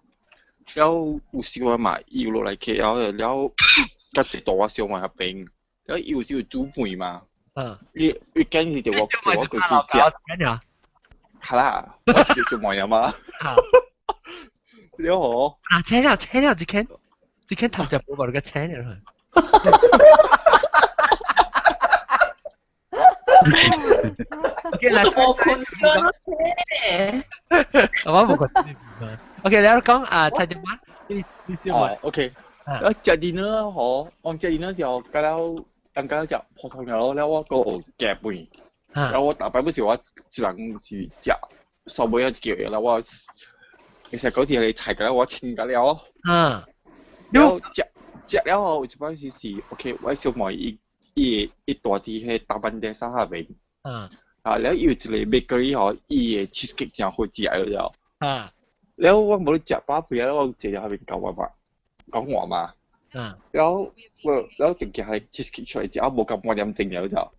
了有時我嘛伊有落來 KL 的，了佮一住我小妹彼邊，了伊有時有煮飯嘛。嗯。伊伊堅持著我叫我過去食。係啦，我一個小妹啊嘛。了吼。啊，請了請了，一間一間頭食無無，你個請了。OK，來。我困咗咧。我冇困。OK，你講啊，蔡點媽，你先問。OK。啊，食電腦吼，我食電腦時候，甲了，等甲了食普通了，了我閣有夾飯。了我逐擺不是我一人是食，收尾仔一叫了我，其實嗰次係菜甲了我清甲了。嗯。了食食了後，有一擺時是 OK，我小妹伊伊伊住佇彼大班的沙下邊。嗯。啊，了伊有一個 bakery 吼，伊的 cheesecake 誠好食個了。啊。了我無咧食飽肥啊，我坐佇彼邊講話嘛，講話嘛。嗯。了我了就夾彼 cheesecake 出來食，無夠半點鐘了就。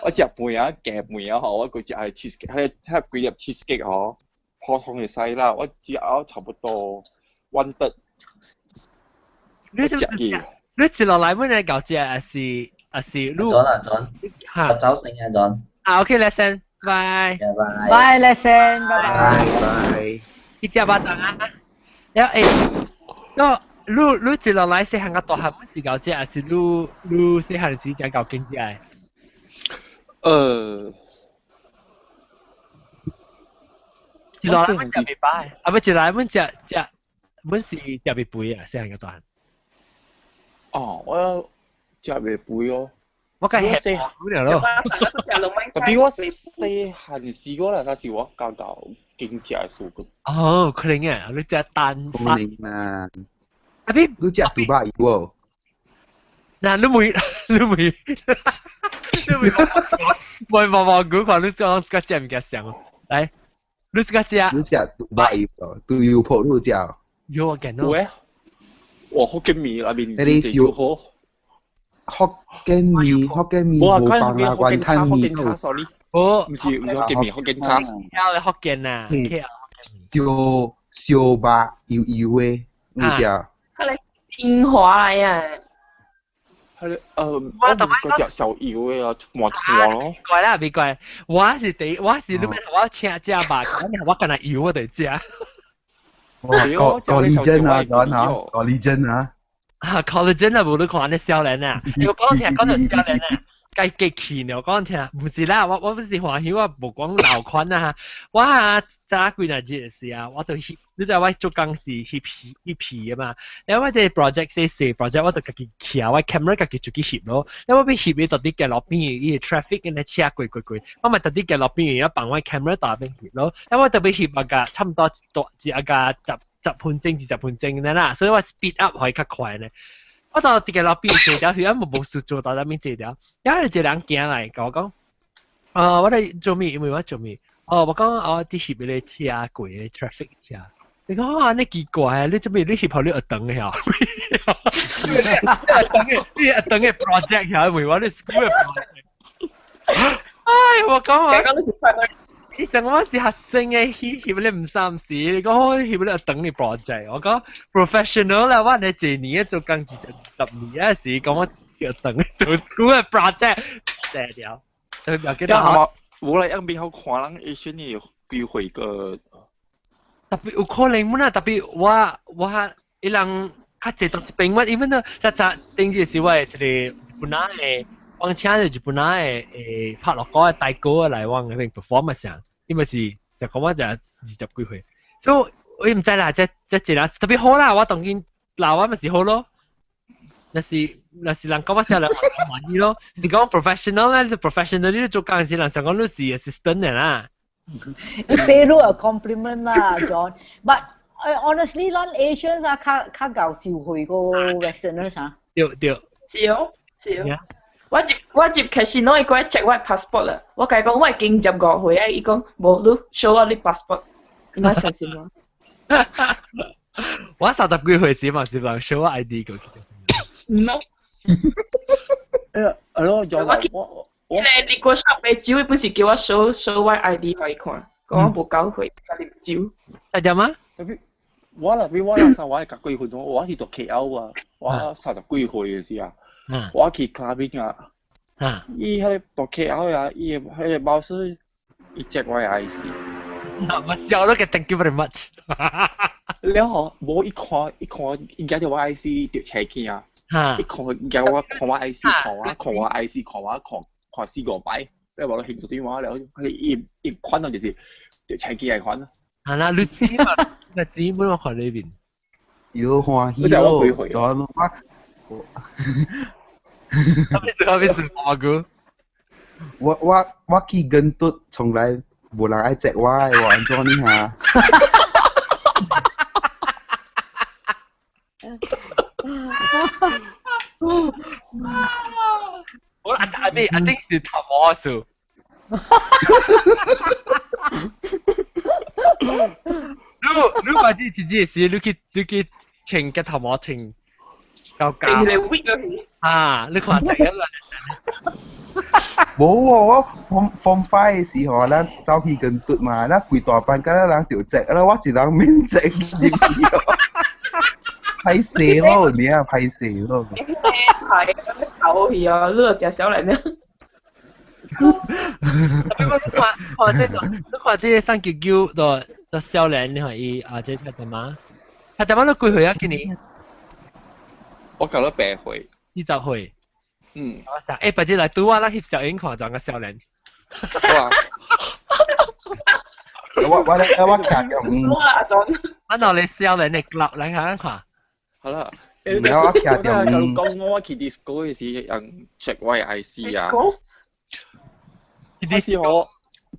我食飯啊，夾飯啊吼，我閣食彼 cheesecake，彼幾粒 cheesecake 吼，普通會使啦，我食了差不多 one third。你食去？你接落來阮來搞食，還是還是你？轉啊轉，我走先啊轉。啊，OK，lesson，拜。拜。拜，lesson，拜拜。拜。去食肉粽啊！了欸，那你接落來細漢甲大漢，阮是搞食，還是你你細漢時才搞經食的？接落來阮食袂飽的，啊不，接落來阮食食，阮是食袂肥啊，細漢甲大漢。哦，我食袂肥哦。我梗係細漢咯。特別我細漢時我啦，啥是我較較經食的蔬果。哦，可能啊，你食蛋可能啊。啊比你食豬肉油無？嗱，你會你會你會會望望估看你講自家食物件上，來，你自家食。你食豬肉油無？豬油泡你食？有啊，見到。有誒。哇，福建麵內面那個好。福建麵，福建麵無放啦，雲吞麵。 sorry。哦，毋是毋是福建麵，福建炒。 KL 福建啊，KL。燒燒肉油油的，你食？佢嚟天華嚟啊！係我唔覺食燒油的啊，麻麻咯。怪啦，別怪，我是第，我是你咩？我請食肉，我干那油我就食。 collagen 啊，講下 collagen 啊。啊，collagen 啊，無你看你少年啊，我講聽講到少年啊，計激氣呢，我講聽，唔是啦，我不是歡喜，我無講老款啊，我啊早幾若日時啊，我就翕，你知我做工是翕皮翕皮啊嘛，因為我這 project 細細 project 我就家己徛，我 camera 家己出去翕咯，因為我欲翕伊到底行路邊，伊 traffic 因個車過過過，我咪特地行路邊，要放我 camera 大邊翕咯，因為我特別翕啊個差唔多一啊個10分鐘20分鐘呢啦，所以我 speed up 可以較快呢。我到佇個路邊坐條，佢啊無無事做到那邊坐條，然後一個人行來共我講，啊，我咧做咩？因為我做咩？哦，我講哦，佇翕彼個車過的 traffic 車。你講啊，你奇怪啊，你做咩？你翕予你學堂的遐？你學堂的，你學堂的 project 遐，因為我你 school 的 project。哎，我講啊。伊想我是學生嘅，翕翕你毋三時，你講我翕你學堂的 project，我講 professional 啦，我咧一年做工20年啊時，講我學堂做 school 的 project，謝了。對，不要記得。無來樣邊好看人會選你機會個。特別有可能滿啊，特別我伊人較濟到一邊，我 even 都早早頂日是我的一個日本仔的。我請日本仔的拍樂歌的大哥來我那邊 perform 上，伊嘛是就講我就20幾歲，所以我毋知啦，這這一個特別好啦，我當今老我嘛是好咯。若是人講我少年滿意咯，是講 professional 咧，professional 你做工時人想講你是 assistant 的啦。伊俾你個 compliment 啦，John。But honestly，咱 Asians 啊，較較𠢕受惠過 Westerners 啊。對對。是哦，是哦。我入 casino，伊過來 check 我 passport 啦。我共伊講我已經25歲啊，伊講無，你 show 我你 passport，伊嘛相信我。我30幾歲時嘛是人 show 我 ID 過去。唔咯。誒，係咯，就我我。你過上買酒，伊不是叫我 show show 我 ID 予伊看，講我無夠歲，才啉酒。係點啊？我啦，比我啦，我係幾歲？我是讀 KL 啊，我30幾歲嘅時啊。我去 clubbing 啊，伊彼個讀 KL 啊，伊個彼個老師伊 check 我 IC。我笑咗個 thank you very much。了後無伊看伊看伊舉著我 IC 就車去啊，伊看舉我看我 IC 看我看我 IC 看我看看四五擺，了無興趣電話了，佢伊伊款到就是就車機來款。係啦，你知嘛？你知本我看裏邊。有歡喜咯，就我。特別是我哥。我去跟嘟，從來無人愛接我的，我按怎呢哈？我阿阿妹阿丁是頭毛數。你你快啲自己時，你去穿個頭毛穿。夠膠。啊！你看這個啦。無喎，我 form five 的時候，咱走去跟嘟嘛，咱規大班敢若人著接，啊我一人免接入去哦。歹勢咯，你啊歹勢咯。你排頭去啊，你就食少來呢。特別我看看這個，你看這個三九九就就少年，你看伊啊，這個什麼？他點解都幾歲啊？今年？我搞咗8歲。20歲。嗯。我想，欸，別日來拄我咱翕小影看，像個少年。哇！我我我徛中。我阿莊。我攞你少年的 club 來看看。好啦。我徛中。講我去 disco 的時，人 check 我的 IC 啊。去 disco 我，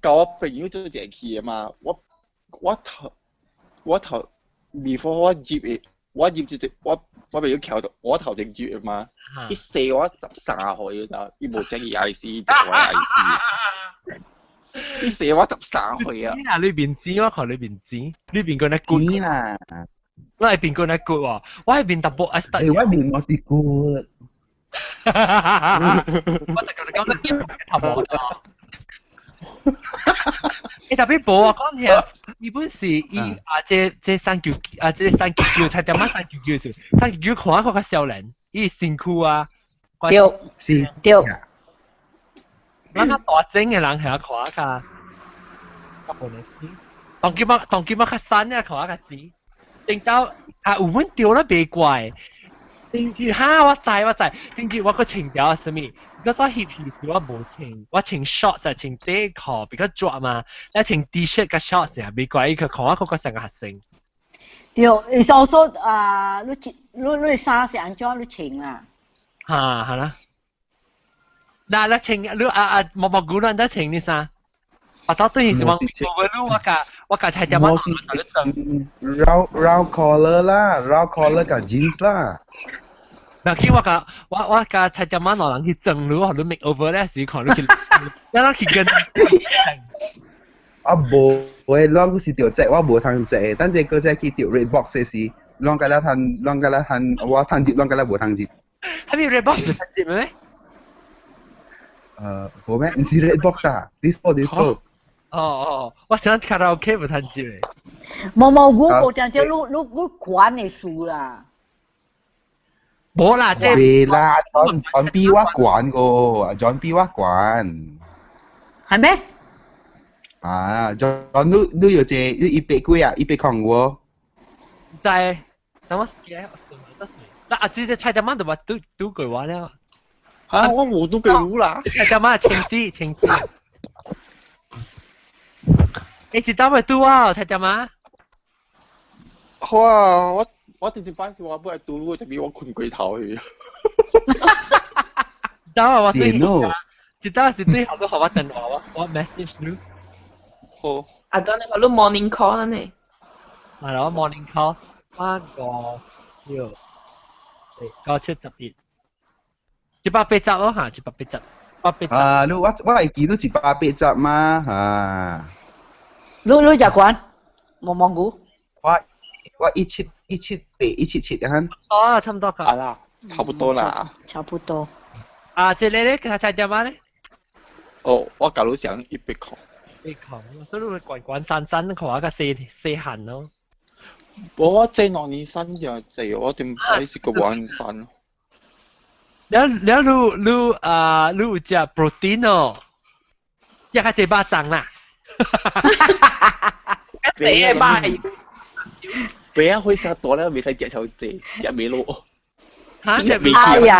佮我朋友做一個去的嘛，我頭 before 我入的，我入一個我。我朋友徛到我頭前入的嘛，伊細我13歲咋，伊無 check 伊 IC，check 我 IC。伊細我13歲啊！啊，你面子我看你面子，你面個那骨啦，我係面個那骨喎，我係面淡薄啊！欸，我面我是骨。我就同你講，你頭毛。欸，特別無啊，講聽，伊本是伊啊，這這三九啊，這三九九，才點仔三九九是，三九九看看較少年，伊身軀啊，對，是，對。咱較大整的人係看較較無呢錢，當今仔當今仔較瘦啊，看較錢。頂到啊有阮對了袂怪，定住哈，我知我知，定住我個穿條係啥物？嗰時翕戲時我無穿，我穿 shorts 係穿短褲比較熱嘛，你穿 T-shirt 佮 shorts 啊，袂怪伊佢看我個個成個學生。對，is also 啊，你你你衫是按怎你穿啦？嚇係啦。嗱，你穿你啊啊毛毛菇咱得穿你衫？我到對是問我我甲我甲菜店仔 round round collar 啦，round collar 佮 jeans 啦。唔緊我甲我我甲菜店仔兩人去爭你，予你 make over 咧時看你去，咱人去跟。啊無，喂，攏是著這，我無通這，等陣個再去著 red box 的時，攏甲咱趁，攏甲咱趁，我趁入，攏甲咱無通入。係咪 red box 通入咩？無咩？毋是 red box 啊，disco disco。哦哦，我想卡拉 OK 無通入的。無無，我無聽著你你你管的事啦。無啦，這袂啦，John John B 我管個，John B 我管。係咩？啊，John 你你有這你100幾啊？105。在，等我記得，我嗱阿姊這菜店仔就話拄拄過我了。嚇！我無拄過你啦。菜店仔青子青子。你知道咪拄啊？菜店仔。好啊，我我直接擺時我本來拄你，特別我困過頭去。知道我對，知道是最後都予我電話我我 message 你。好。阿張你話你 morning call 呢？係咯，morning call，八五六四九七十一，180咯嚇，一百八十，百八十。啊，你我我會記你180嘛嚇。你你食慣？毛毛菇？我我1717、177啊。哦，差唔多㗎。啊啦，差不多啦。差不多。啊，這個咧，佢菜點啊咧？哦，我假如想100塊。100塊，所以你管管山山，看我個細細漢咯。我這兩年山就濟，我點解是個玩山？了了，你你啊，你有食 protein 哦，食較濟肉粽啦。肥嘅肉。肥啊，會食多了，袂使食超濟，食袂落。嚇，食袂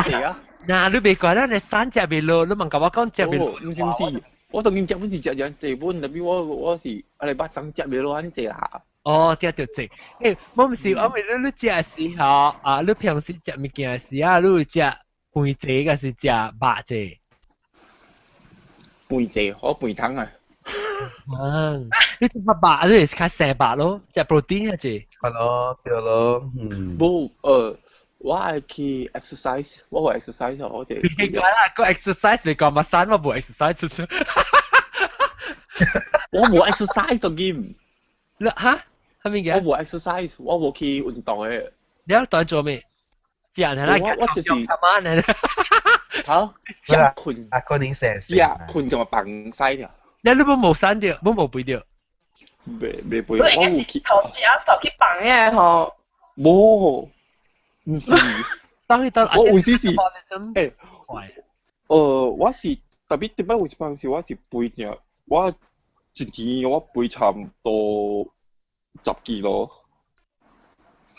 起啊！嗱，你袂怪啦，你三食袂落，你問甲我講食袂落。唔是唔是，我當然食本是食誠濟本，特別我我是阿你肉粽食袂落安濟啦。哦，食著濟。欸，我毋是，我問你，你食的時候啊，你平時食物件的時啊，你有食飯濟抑是食肉濟？飯濟，我飯桶啊。嗯，你食肉，你是較細肉咯，食 protein 較濟。係咯，對咯，嗯。無，我愛去 exercise，我會 exercise 我哋。別講啦，個 exercise 你講嘛，山我無 exercise。我無 exercise 就見。你哈？係咪嘅？我無 exercise，我無去運動嘅。你喺度做咩？食係啦，我就是。好，食困。啊，可能食食困就嘛放屎了。你你冇冇刪掉，冇冇背掉。未未背，我有去。頭食頭去放嘅吼。無，唔是。當去當我有時是，欸，我是特別特別有一擺時我是肥爾，我一年我肥差毋多10幾咯。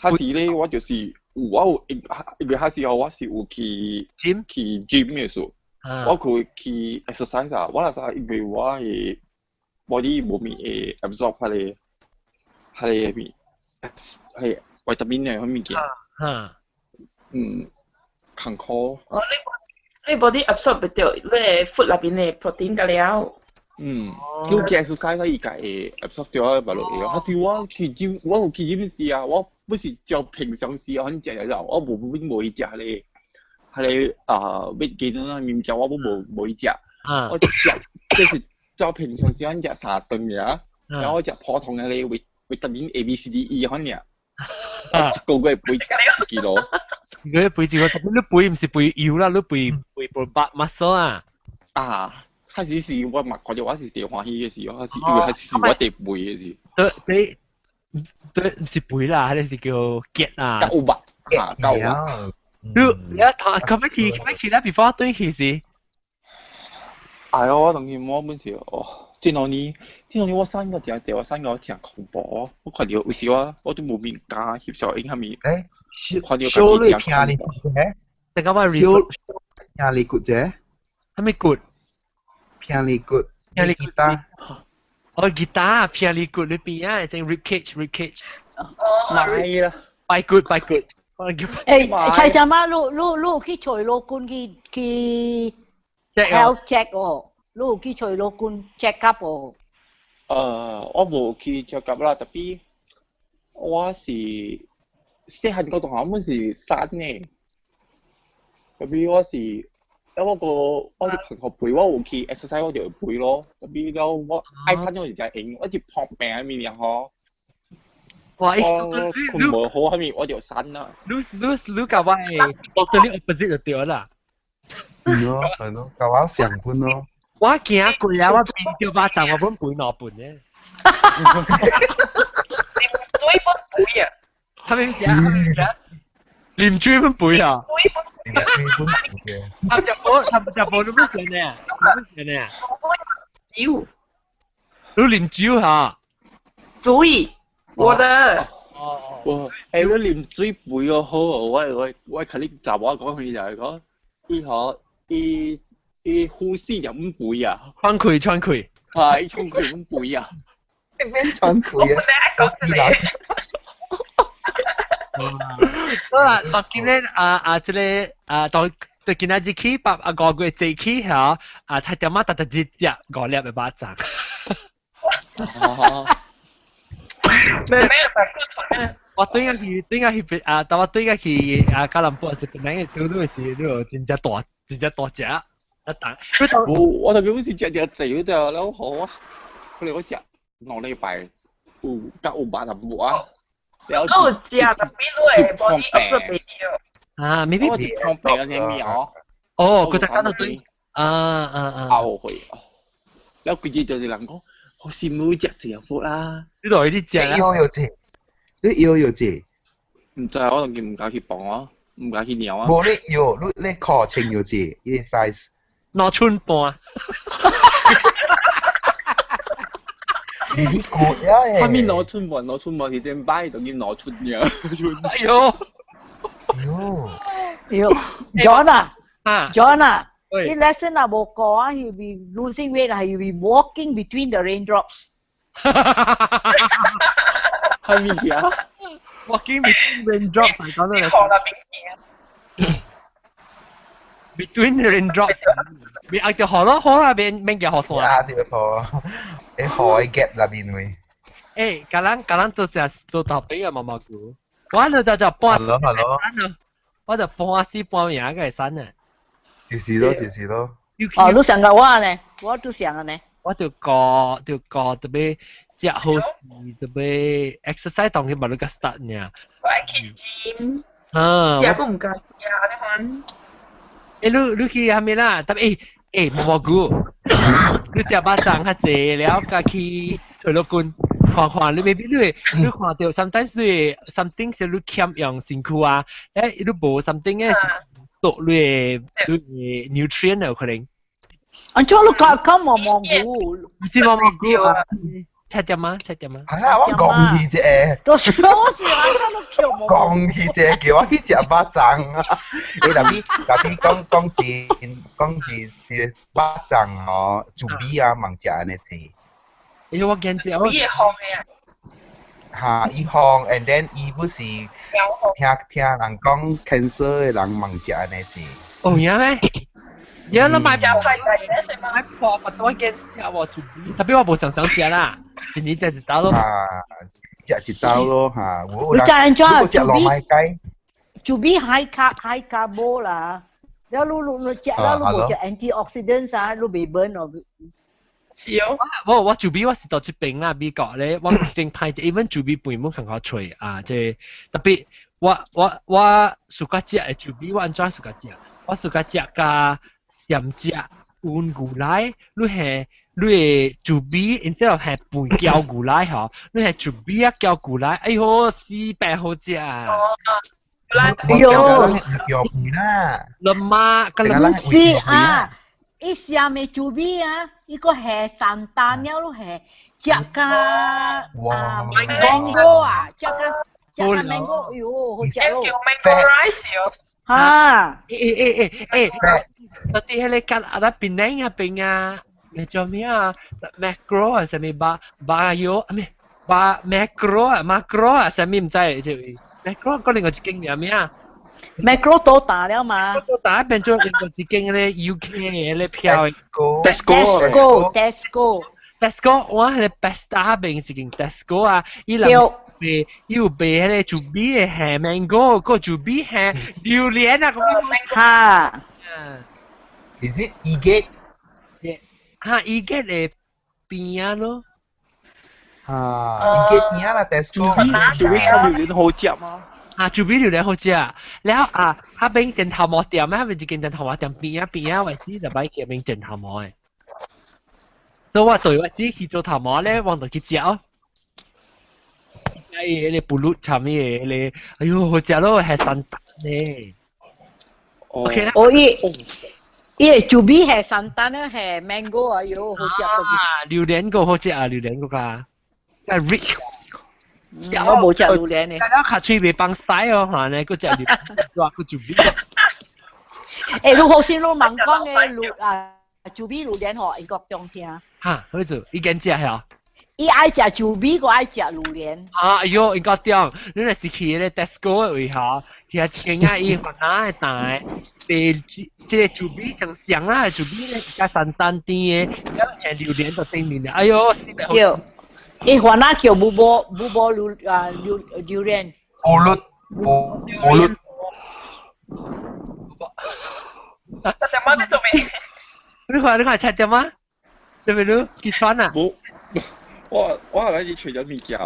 彼時咧，我就是有我有因因為彼時候我是有去 gym 去 gym 的時，我去去 exercise 啊，我那時因為我的 body 無物會 absorb 彼個彼個物，彼個維他命的彼物件。嗯，艱苦。哦，你你 body absorb 袂著，你的 food 內邊的 protein 甲了。嗯，你去 exercise 伊家會 absorb 掉啊，咪落去。還是我去 gym，我有去 gym 時啊，我不是照平常時很食了，我無無去食咧，彼個啊 weight gain 啊物件我無無去食。我食這是照平常時很食三頓爾，然後我食普通的咧維維他命 A、B、C、D、E 款爾，我一個月肥1キロ。一個月肥一個，特別你肥毋是肥油啦，你肥肥肥 muscle 啊。啊，開始是我嘛看著我是佇歡喜的時候，還是因為還是我佇肥的時。對對對，毋是肥啦，彼個是叫結啊。夠肉，嚇夠肉。你你一頭，咁樣去咁樣去咧，before 轉去時。哎喲，我當時我本時哦，這兩年，這兩年我生個真濟，我生個真恐怖。我看到有時我都無物件翕相影下面。欸，看到小你聽你骨啫？等下我小聽你骨啫？係咪骨？聽你骨，聽你吉他。哦，吉他偏你骨裏邊啊，正 rib cage rib cage。哦，買啦。拜骨拜骨。欸，蔡家媽，你去找老公去 health check 哦，你有去找老公 check up 哦。我無去 check up 啦，特別我是細漢個同學們是瘦的，特別我是，因我個我啲同學陪我有去 exercise 我就會陪咯，特別了我愛瘦我就真用，我一破病喺面嗬。哇！我困無好喺面我就瘦啦。你你甲我 totally opposite 就對啦。係咯係咯，甲我相反咯。我行過啊，我變掉巴掌，我本背兩半嘅。水本背啊！係咪食？係咪食？啉水本背啊！啉水本背。他食無，他食無，你乜食呢？你乜食呢？酒。你啉酒嚇？水，我的。哦。哇！欸，你啉水肥哦好哦，我肯定查某講佢就係講，伊嗬伊。伊呼吸就唔肥啊！喘氣喘氣，啊！伊喘氣唔肥啊！免喘氣啊！死人！好啦，當今咧啊啊，這個啊，當對今仔日起八啊5月坐起嚇啊，七點仔特特日食五粒的肉粽。咩咩白骨頭咩？我對下去啊，但我對下去啊，吉隆坡是本來嘅對對是，你有真正大真正大隻。我就基本是食食濟的，然後好啊，佢哋我食2禮拜有甲有肉淡薄啊，然後都有食，特別你會 body absorb 袂到。啊，maybe 我一碰病啊，啥物哦？哦，佢就生到對，啊啊啊！後悔，然後佢哋就是人講，好羨慕食濟好啦。呢度有啲食。你腰有食，你腰有食。唔知，我當佢唔敢去磅啊，唔敢去尿啊。無你腰，你褲穿有食，伊個 size。 2寸半。你骨呀？他咪2寸半，2寸半是點擺就叫2寸呀。哎呦！喲！喲，John 啊，John 啊，你 lesson 啊無講啊，he'll be losing weight 啊，he'll be walking between the raindrops。係咪啊？Walking between raindrops 係講到你。Between the raindrops，未壓條河咯，河啦，免免叫河線。壓條河，喺河嘅 gap 內面位。欸，甲咱做食做頭尾啊，毛毛菇。我就半，我就半死半命個會使啊。就是咯，就是咯。哦，你想過我呢？我都想個呢。我就過就過特別食好食，特別 exercise 當然嘛，你個 start 呢。我愛去 gym。啊。食都唔敢食，你看。欸，你去啥物啦？特別欸毛毛菇，你食肉粽較濟了，佮去退落軍看看，你 maybe 你會你看到 sometimes 你 something 是你欠用身軀啊，欸你無 something 誒是毒你的 nutrient 有可能。按怎你講講毛毛菇？唔是毛毛菇啊，七點啊，七點啊。係啦，我講起啫。都是我是按怎你叫毛。講起啫，叫我去食肉粽啊！欸，特別特別講講真講真是肉粽哦，煮米啊，茫食按呢濟。欸，我見食我。伊會烘的啊。哈，伊烘，and then 伊不是聽聽人講 cancer 的人茫食按呢濟。哦，有咩？而家買買破，我見食我煮米，特別我無想想食啦，一年食一道咯。啊，食一道咯嚇，我你食按怎？我食糯米雞。煮米 high carb high carb 啦，了你你食了你無食 antioxidants 啊，你袂 burn 哦。是哦。我煮米我是到這邊啦，美國咧，我真歹食，even 煮米飯冇較較脆啊，這特別我暑假食的煮米，我按怎暑假食？我暑假食加鹹食溫牛奶，你係你會煮米，instead of 係飯攪牛奶吼，你係煮米啊攪牛奶，哎喲，死白好食啊！哎喲，藥片啦，老媽，唔是啊，伊下面豬味啊，伊個係 santan 了咯，係食甲啊 mango 啊，食甲 mango，哎喲，好食咯。叫 mango rice 哦。嚇！到底彼個間啊，那檳城那邊啊，咩叫咩啊？Macro 啊，啥物巴巴有啊咩？巴 Macro 啊，Macro 啊，啥物毋知這位？Macro 嗰另外一間名咩啊？ Macro 多大了嘛？多大變做另外一間咧 UK 嘅咧票。 Tesco Tesco Tesco，我係 Besta 邊一間 Tesco 啊，伊人賣，伊有賣彼個豬味的係 mango，個豬味係榴蓮啊，咁樣。哈。 Is it E-Gate？哈，E-Gate 的邊仔咯。啊，E-Gate 邊仔啦，Tesco。豬味炒榴蓮好食嗎？啊，豬味榴蓮好食。了啊，彼邊電頭毛店，彼邊一間電頭毛店邊仔邊仔位置就擺去邊電頭毛的。所以我對我自己去做頭毛咧，我就去食哦。哎，彼個 pulut 啥物的，彼個，哎喲，好食咯，係 santan 咧。OK 啦。哦，伊個豬味係 santan 咧，係 mango 啊，喲，好食。啊，榴蓮個好食啊，榴蓮個較較 rich。我無食榴蓮的。了較喙袂放屎哦，嚇呢，閣食榴蓮，哇，閣豬味。欸，你好先你問講的榴啊，豬味榴蓮吼，英國中聽。哈，啥物事？伊堅食嚇？伊愛食豬味，閣愛食榴蓮。啊，哎喲，英國中，你若是去彼個 Tesco 的位吼，去遐一間啊，伊番仔的大，白這個豬味上上啦，豬味咧較 santan 甜的，了下榴蓮就頂面，哎喲，死得好。對，伊番仔叫 bubur bubur 榴啊榴榴蓮。 Pulut pulut。點啊？你做咩？你看食點啊？對唔對？幾川啊？無，我來是揣咗物件。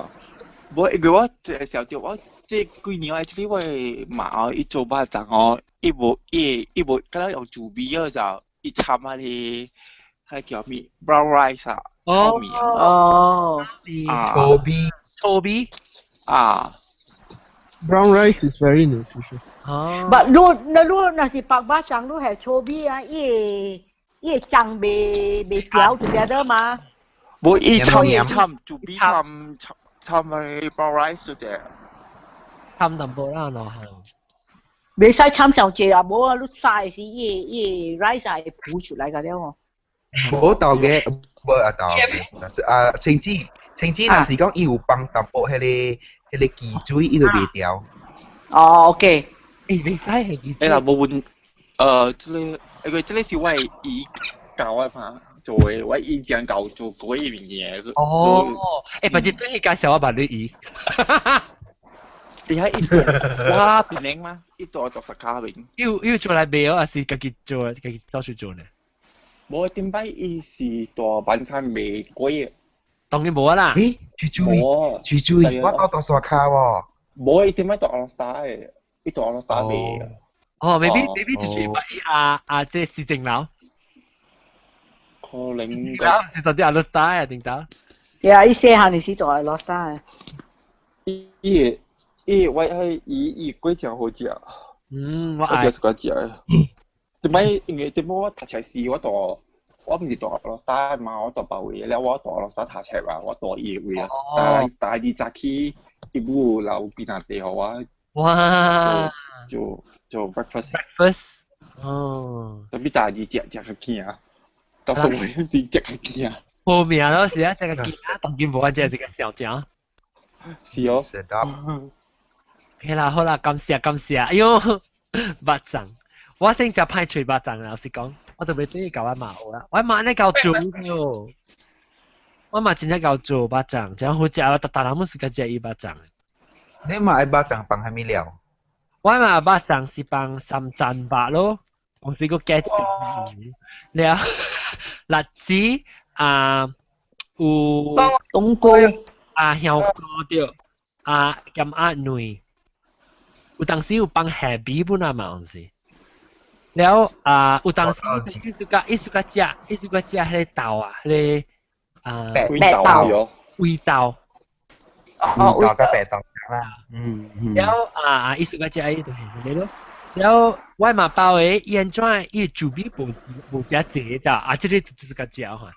無，因為我小弟我這幾年actually 我媽哦，伊做肉粽哦，伊無伊伊無，敢若用豬味哦，就伊摻彼個，彼個叫咩？brown rice 啊，糙米啊。哦。啊。糙米。糙米。啊。 Brown rice is very nutritious. 哦。 But 你若是白肉粽，你係糙米啊，伊會粽袂掉 together 嘛？無，伊摻伊摻豬味摻摻摻彼個 brown rice 就對。摻淡薄啦，喏。袂使摻上濟啊，無啊，你曬時伊會 rice 會浮出來個了哦。無豆嘅，無啊豆嘅，啊青子，青子若是講伊有放淡薄彼個汽水，伊就袂掉。哦，OK。欸，袂使係汽欸啦，無問，這個，因為這個是我姨教我嘛，做的，我以前教做過伊物件。哦，欸，反正等於介紹我把你姨。伊喺伊我檳城嘛，伊做做十卡邊。又做來賣哦，還是家己做，家己到處做呢？無，頂擺伊是大晚餐賣粿。當然無啦。咦，注意注意，我到大沙跤喎。無，伊頂擺到阿羅斯達的，伊到阿羅斯達賣。哦，maybe 就是把伊啊啊，這市政樓。可能。啊，是到底阿羅斯達啊，頂到。呀，伊細漢時做阿羅斯達。伊伊我迄伊伊粿誠好食。我我食是較食的。頂擺因為頂擺我讀冊時，我住我毋是住羅斯達嘛，我住別位，了我住羅斯達讀冊嘛，我住伊的位啊。大二早起，伊母留幾若地予我。哇！做做 breakfast。 breakfast。哦。特別大二食食較驚，到時尾是食較驚。好命咯，是啊，食較驚，當今無法食這個小食。是哦。好啦好啦，感謝感謝。哎喲，肉粽，我先食歹揣肉粽，老實講，我特別中意教我媽學啦。我媽呢教做喲，我媽真正教做肉粽，真好食，我逐逐人攏是較食伊肉粽。你媽的肉粽放啥物料？我媽肉粽是放三層肉咯，我是個加一點了栗子啊，有冬菇啊，香菇對，啊鹹鴨卵，有當時有放蝦米本啊嘛，有時。了啊，有當時伊暑假食彼個豆啊，彼個啊白豆，味豆，哦，味豆佮白豆啦，了啊，伊暑假食伊就是啥物咯？然後我嘛包的，伊按怎伊的酒味無無遮濟咋？啊，這個就是較食吼。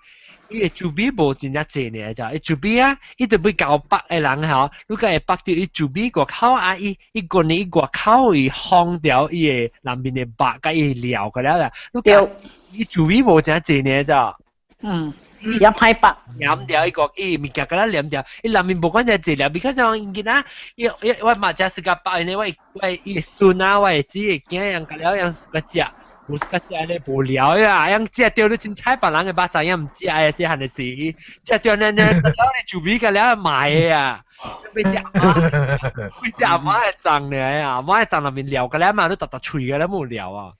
伊的酒味無真正濟爾咋？伊酒味啊，伊就欲交北的人吼，你敢會北著伊酒味外口啊，伊伊過年伊外口伊烘掉伊的內面的肉佮伊料個了啦。對。伊酒味無真濟爾咋？嗯。飲歹北。黏掉伊個伊物件，佮咱黏掉，伊內面無管遮濟料，比較像𪜶囡仔，伊伊我嘛食自家包呢，我我伊孫啊，我的姊的囝樣佮了樣自家食，無自家食咧無聊呀，樣食著你凊彩別人的肉粽也毋食的，細漢的時，食著呢呢，了你就味佮了賣的啊，欲食阿嬤，欲食阿嬤的粽爾啊，阿嬤的粽內面料佮了嘛，你沓沓喙佮了無料啊。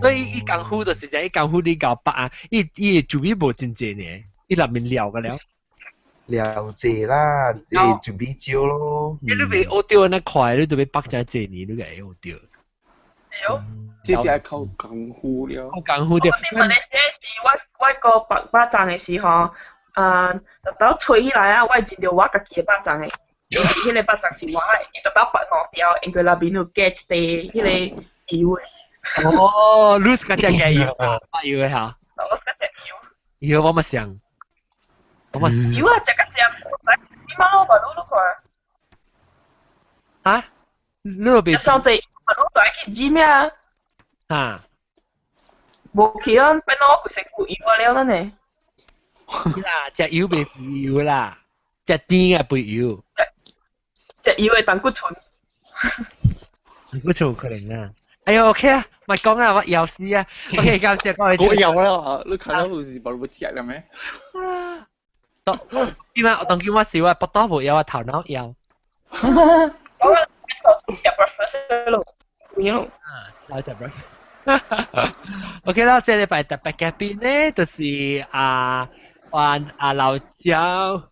所以伊功夫就是這，伊功夫你𠢕白啊，伊伊的酒味無真濟爾，伊內面料個了。料濟啦，伊就比少咯。你欲學著按呢快，你就欲白真濟年，你才會學著。這是愛靠功夫了。靠功夫對。我問你，這是我我個白肉粽的時候，啊，特頭吹起來啊，我會認著我家己的肉粽的，因為彼個肉粽是我的，伊特頭白兩條，因為內面有加一塊彼個油的。哦，你是個只嘅油，白油的嚇。我是個油。油我嘛想，我嘛。油啊，食個食，你媽我嘛攏你看。啊？你落邊？上濟，嘛攏愛去煮咩啊？啊。無去啊，變我規身軀油啊了呢。啦，食油袂肥油啦，食甜的肥油。食油的膽固醇。膽固醇有可能啊。哎喲，OK 啊，莫講啊，我枵死啊。OK，感謝各位。我枵了，你看到有是無欲食了咩？當今仔當今我是我腹肚無枵，我頭腦枵。我食 breakfast 咯，有。啊，來食 breakfast。OK 啦，這禮拜特別嘉賓呢，就是啊，還啊老椒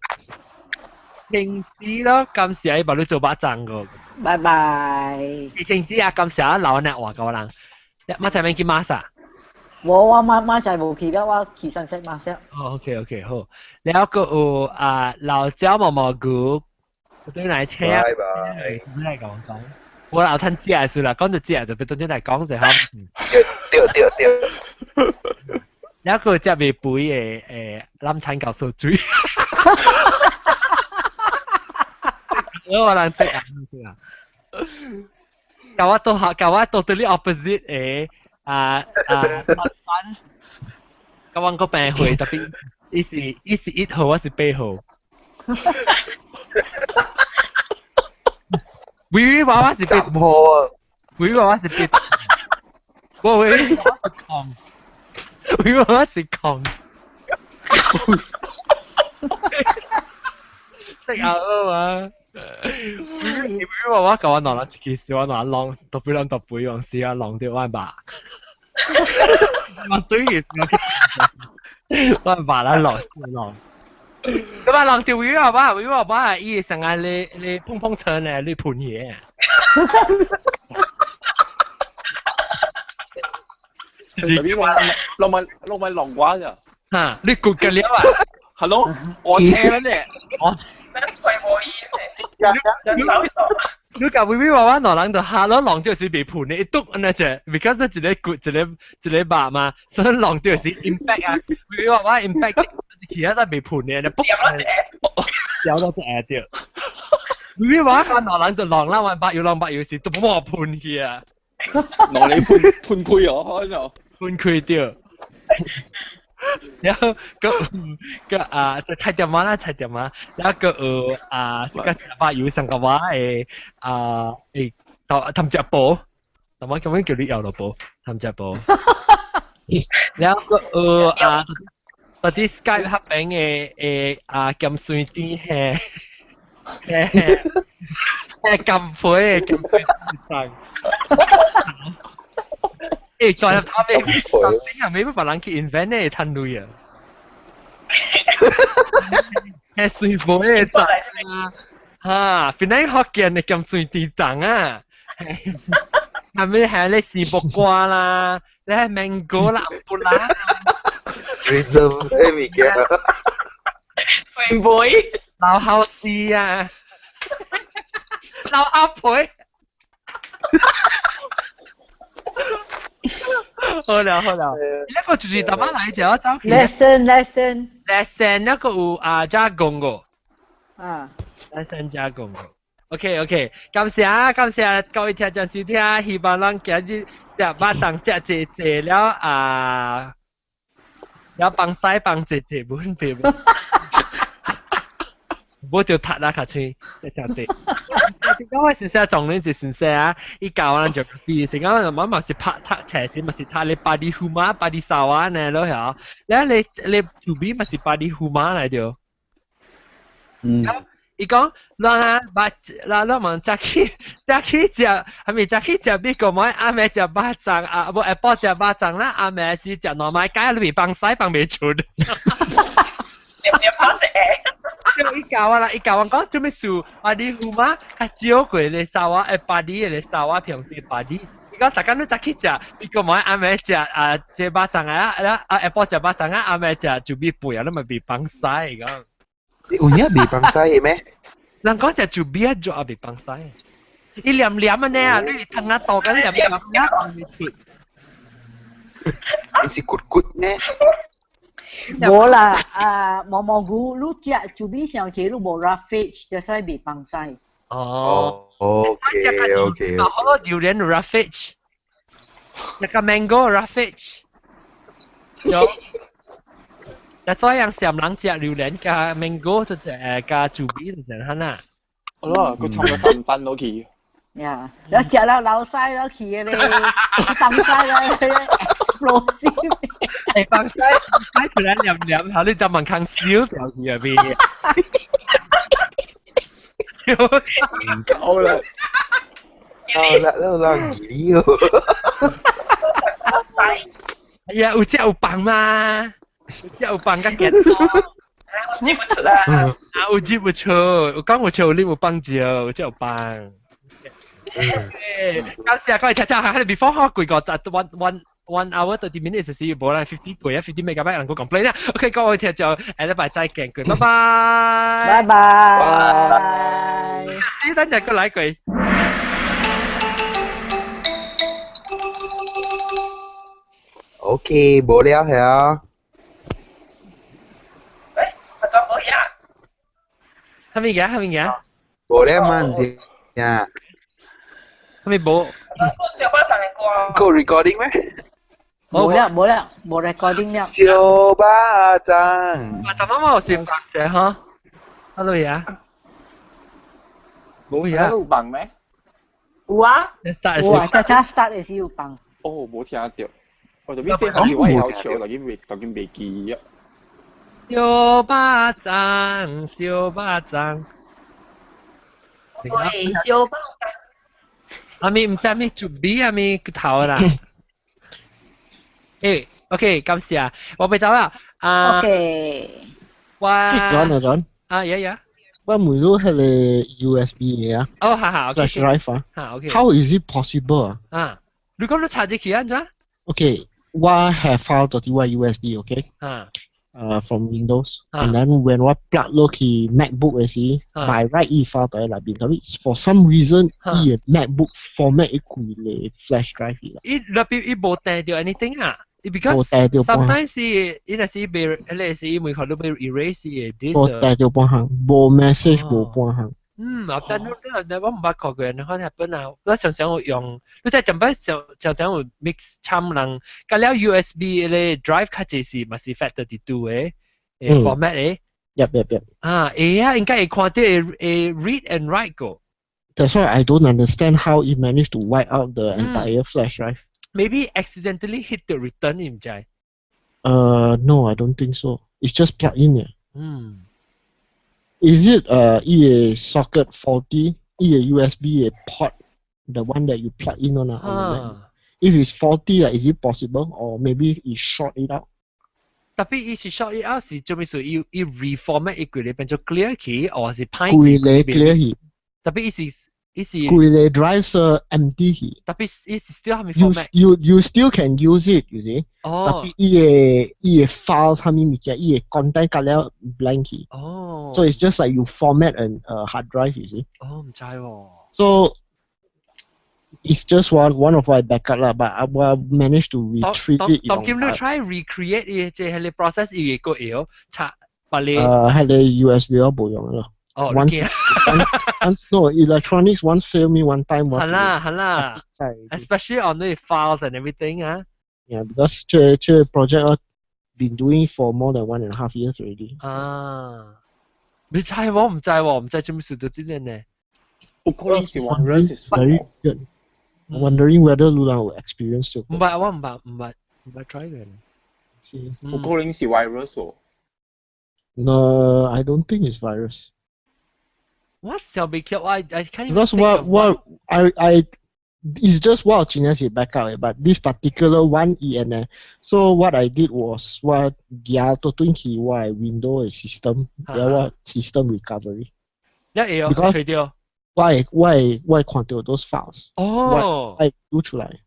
停止咯，感謝伊幫你做肉粽個。拜拜。停止啊，感謝老人話個人，馬仔免去馬啥？無我馬馬仔無去了，我去山西馬啥。哦，OK OK 好，然後閣有啊老椒毛毛菇，我對來請。拜拜。你來講講，我老趁食的時啦，講到食就別當陣來講者好。對對對。然後閣有食袂肥的誒，攬餐搞燒水。我人食啊，食啊。甲我都甲我 totally opposite 的啊啊反，甲阮個病會特別，伊是伊是1號，我是8號。微微娃娃是8號啊！微微娃娃是8，我微微娃娃是空，微微娃娃是空。識啊嘛！微微娃娃甲我兩人一起時，我兩人浪，特別人特別用時啊浪著我爸。我對住我爸啦落浪。咁啊，浪著微微娃娃，微微娃娃伊成日咧咧碰碰車呢，咧噴嘢。特別話落咪落咪浪瓜咋？嚇！你攰嘅了啊？Hello，我聽啦呢。我。吹無伊呢？你甲微微娃娃兩人就嚇咯，浪就是被噴的，一篤按呢隻，because 一個骨一個一個肉嘛，所以浪就是 impact 啊，微微娃娃 impact，其他都被噴的，你卜，掉到隻下掉。微微娃娃兩人就浪啦，玩白又浪白又是，都冇噴去啊。浪你噴噴開哦，開就噴開掉。然後個個啊，就菜點仔啦，菜點仔，然後個有啊，個把油上個話誒啊誒，到氹隻寶，同埋咁樣叫你搖蘿蔔，氹隻寶。然後個有啊，嗰啲 Skype 黑餅嘅誒啊鹹酸甜嘿，嘿嘿，鹹皮嘅鹹皮生。欸，在入頭尾，頭尾要別人去 invent 呢，趁鐳啊！係水果的粽啊，哈，本來福建的鹹水甜粽啊，係咪係咧絲木瓜啦，咧芒果啦，布啦，reserve 的物件，水果，老好絲啊，老阿婆。好啦好啦，那個就是大媽來就走去。 Lesson lesson lesson 那個有啊加工個。啊。 lesson 加工個。OK OK，感謝啊感謝各位聽眾收聽，希望咱今日食肉粽食濟濟了啊，了放屎放濟濟本別。無就讀啦，較清，食濟。點解我先生撞你一先生啊？伊教我咱 geography，成講我嘛是拍讀冊時，嘛是讀你巴里胡馬、巴里沙瓦呢咯嚇。了你你厝邊嘛是巴里胡馬來著。嗯。伊講，咱啊，把咱咱問早起早起食，係咪早起食美國麥？暗暝食肉粽啊，無下晡食肉粽啦，暗暝是食糯米雞，裏邊放屎放袂出。你放一個。伊教我啦，伊教我講做咩事？啊，你父媽較少過你沙瓦，巴黎的沙瓦平時巴黎。伊講大家都早起食，美國麥暗暝食啊，這肉粽啊，啊下晡食肉粽啊，暗暝食就米飯啊，你咪袂放屎講。你有影袂放屎的咩？人講食就米啊，做也袂放屎。伊黏黏啊呢啊，你湯啊倒緊黏黏啊，放袂出。你是骨骨咩？無啦，啊毛毛菇，你食就比上次你無 roughage，就使袂放屎。哦。 OK OK。好多榴蓮 roughage，那個 mango roughage。有。但所以人上人食榴蓮加 mango 就食加豬米就成哈啦。好咯，佢沖咗三分落去。呀，你食了流屎落去的咧，放屎咧，explosive。誒，放屎，屎出來黏黏，後你就問坑燒掉去入邊。唔夠啦，夠啦，你人記哦。係啊，有食有放嘛。有食有放較健康。我接唔出啦。啊，有接唔出，有講有笑，你有放招，有食有放。感謝各位聽眾，係 before 開幾個就 1 hour 30 minutes 時無啦，50過啊，50 megabyte 人個 complain 啦。OK，各位聽眾，下禮拜再見，拜拜。拜拜。呢等陣過來過。 OK，無了係啊。喂，我做冇嘢。係咪嘅？係咪嘅？無了嘛，唔知呀。係咪冇？小巴掌的歌。夠 recording 咩？冇啦冇啦，冇 recording 了。小巴掌。啊，但媽媽有是白嘅哈？Hello 呀。冇呀。有放咩？有啊。有啊，早早 start 的時有放。哦，冇聽到。我就邊先學我會曉唱，但係未，但係未記啊。小巴掌，小巴掌。對，小巴掌。阿咪唔知咪準備阿咪頭啦。誒，OK，感謝，我被走啦。啊，OK。我。 John 啊 John。啊，yeah。我問到係個 USB 嘅啊。哦，哈哈，flash drive 啊。哈，OK。 How is it possible 啊？啊，你講你插入去按怎？Okay，我 have file 到啲我 USB，OK？啊。 From Windows，and then when 我 plug 落去 MacBook 嘅時，by right 伊 file 到喺內邊，但係 for some reason 伊嘅 MacBook format 伊規個 flash drive 啦。伊內邊伊無帶到 anything 啊？Because sometimes 伊若是被，迄個是伊每可都被 erase 嘅 disk。無帶到半項，無 message 無半項。嗯，啊，但你你我毋捌看過，你看日本啊，我常常有用，你知近擺常常常有 mix 參人，甲了 USB 個 drive 較濟是嘛是 FAT32 的 format 的。 Yep. 啊，會啊，應該會看到會會 read and write 個。 That's why I don't understand how it managed to wipe out the entire flash drive. Maybe accidentally hit the return 你毋知？ No, I don't think so. It's just plug in 嘅。嗯。 Is it 伊個 socket 40, 伊個 USB 嘅 port, the one that you plug in on, on the Mac? If it's 40, is it possible? Or maybe it short it out? 特別伊是 short it out 是做咩事？伊伊 reformat 伊規個變做 clear 去，或是歹規個 clear 去。特別伊是伊是規個 drive 是 empty 去。特別伊是 still 還未 format。 You still can use it, you see. 哦。特別伊個伊個 file 啥物物件，伊個 content 甲了 blank 去。哦。 So it's just like you format an hard drive, you see. 哦，毋知喎。 So It's just one of my backup 啦，but I will manage to retrieve it. 當今你 try recreate 伊這係你 process 伊個會拆把你。係你 USB 我冇用咯。哦 Once no electronics once fail me one time. 係啦係啦，especially on the files and everything 啊。 Yeah, because 這這 project 我 been doing for more than 1.5 years already. 啊，你知我唔知喎，唔知做咩事到這呢呢？有可能是 virus 是 Very good. Wondering whether 你人有 experience 就唔捌，我唔捌，唔捌，唔捌 try 過。有可能是 virus 喎。 No, I don't think it's virus. 我小未記，我 I can't even Because think what of what I it's just 我真正是 backup 的，but this particular one 伊按呢，so what I did was 我舉到轉去我的 Windows 的 system，了我 system recovery。一會哦， Because 除掉。我會看到 those files，哦我會讀出來。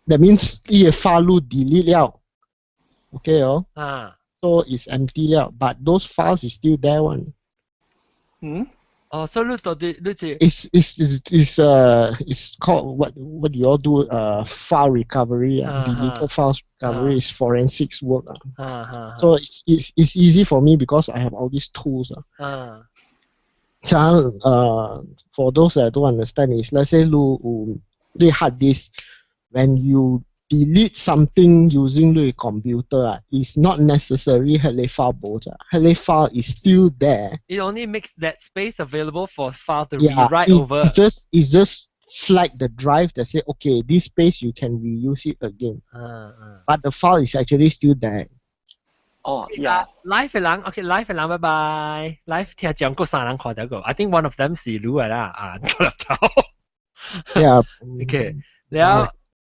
That means 伊的 file delete 了，OK 哦，so it's empty 了，but those files is still there one。嗯？哦，所以你到底你是 It's called what you all do file recovery, deleted files recovery is forensics work. So it's easy for me because I have all these tools. 像for those that don't understand is let's say 你有你 hard disk when you delete something using 你 computer 啊，is not necessary 彼個 file 無咋，彼個 file is still there. It only makes that space available for file to rewrite over. It's just flag the drive that say, okay, this space you can reuse it again. But the file is actually still there. 哦，yeah。Live 嘅人，OK，live 嘅人，拜拜。Live 聽講過三人看到過，I think one of them 是你啦，啊，頭。 Yeah. OK，了。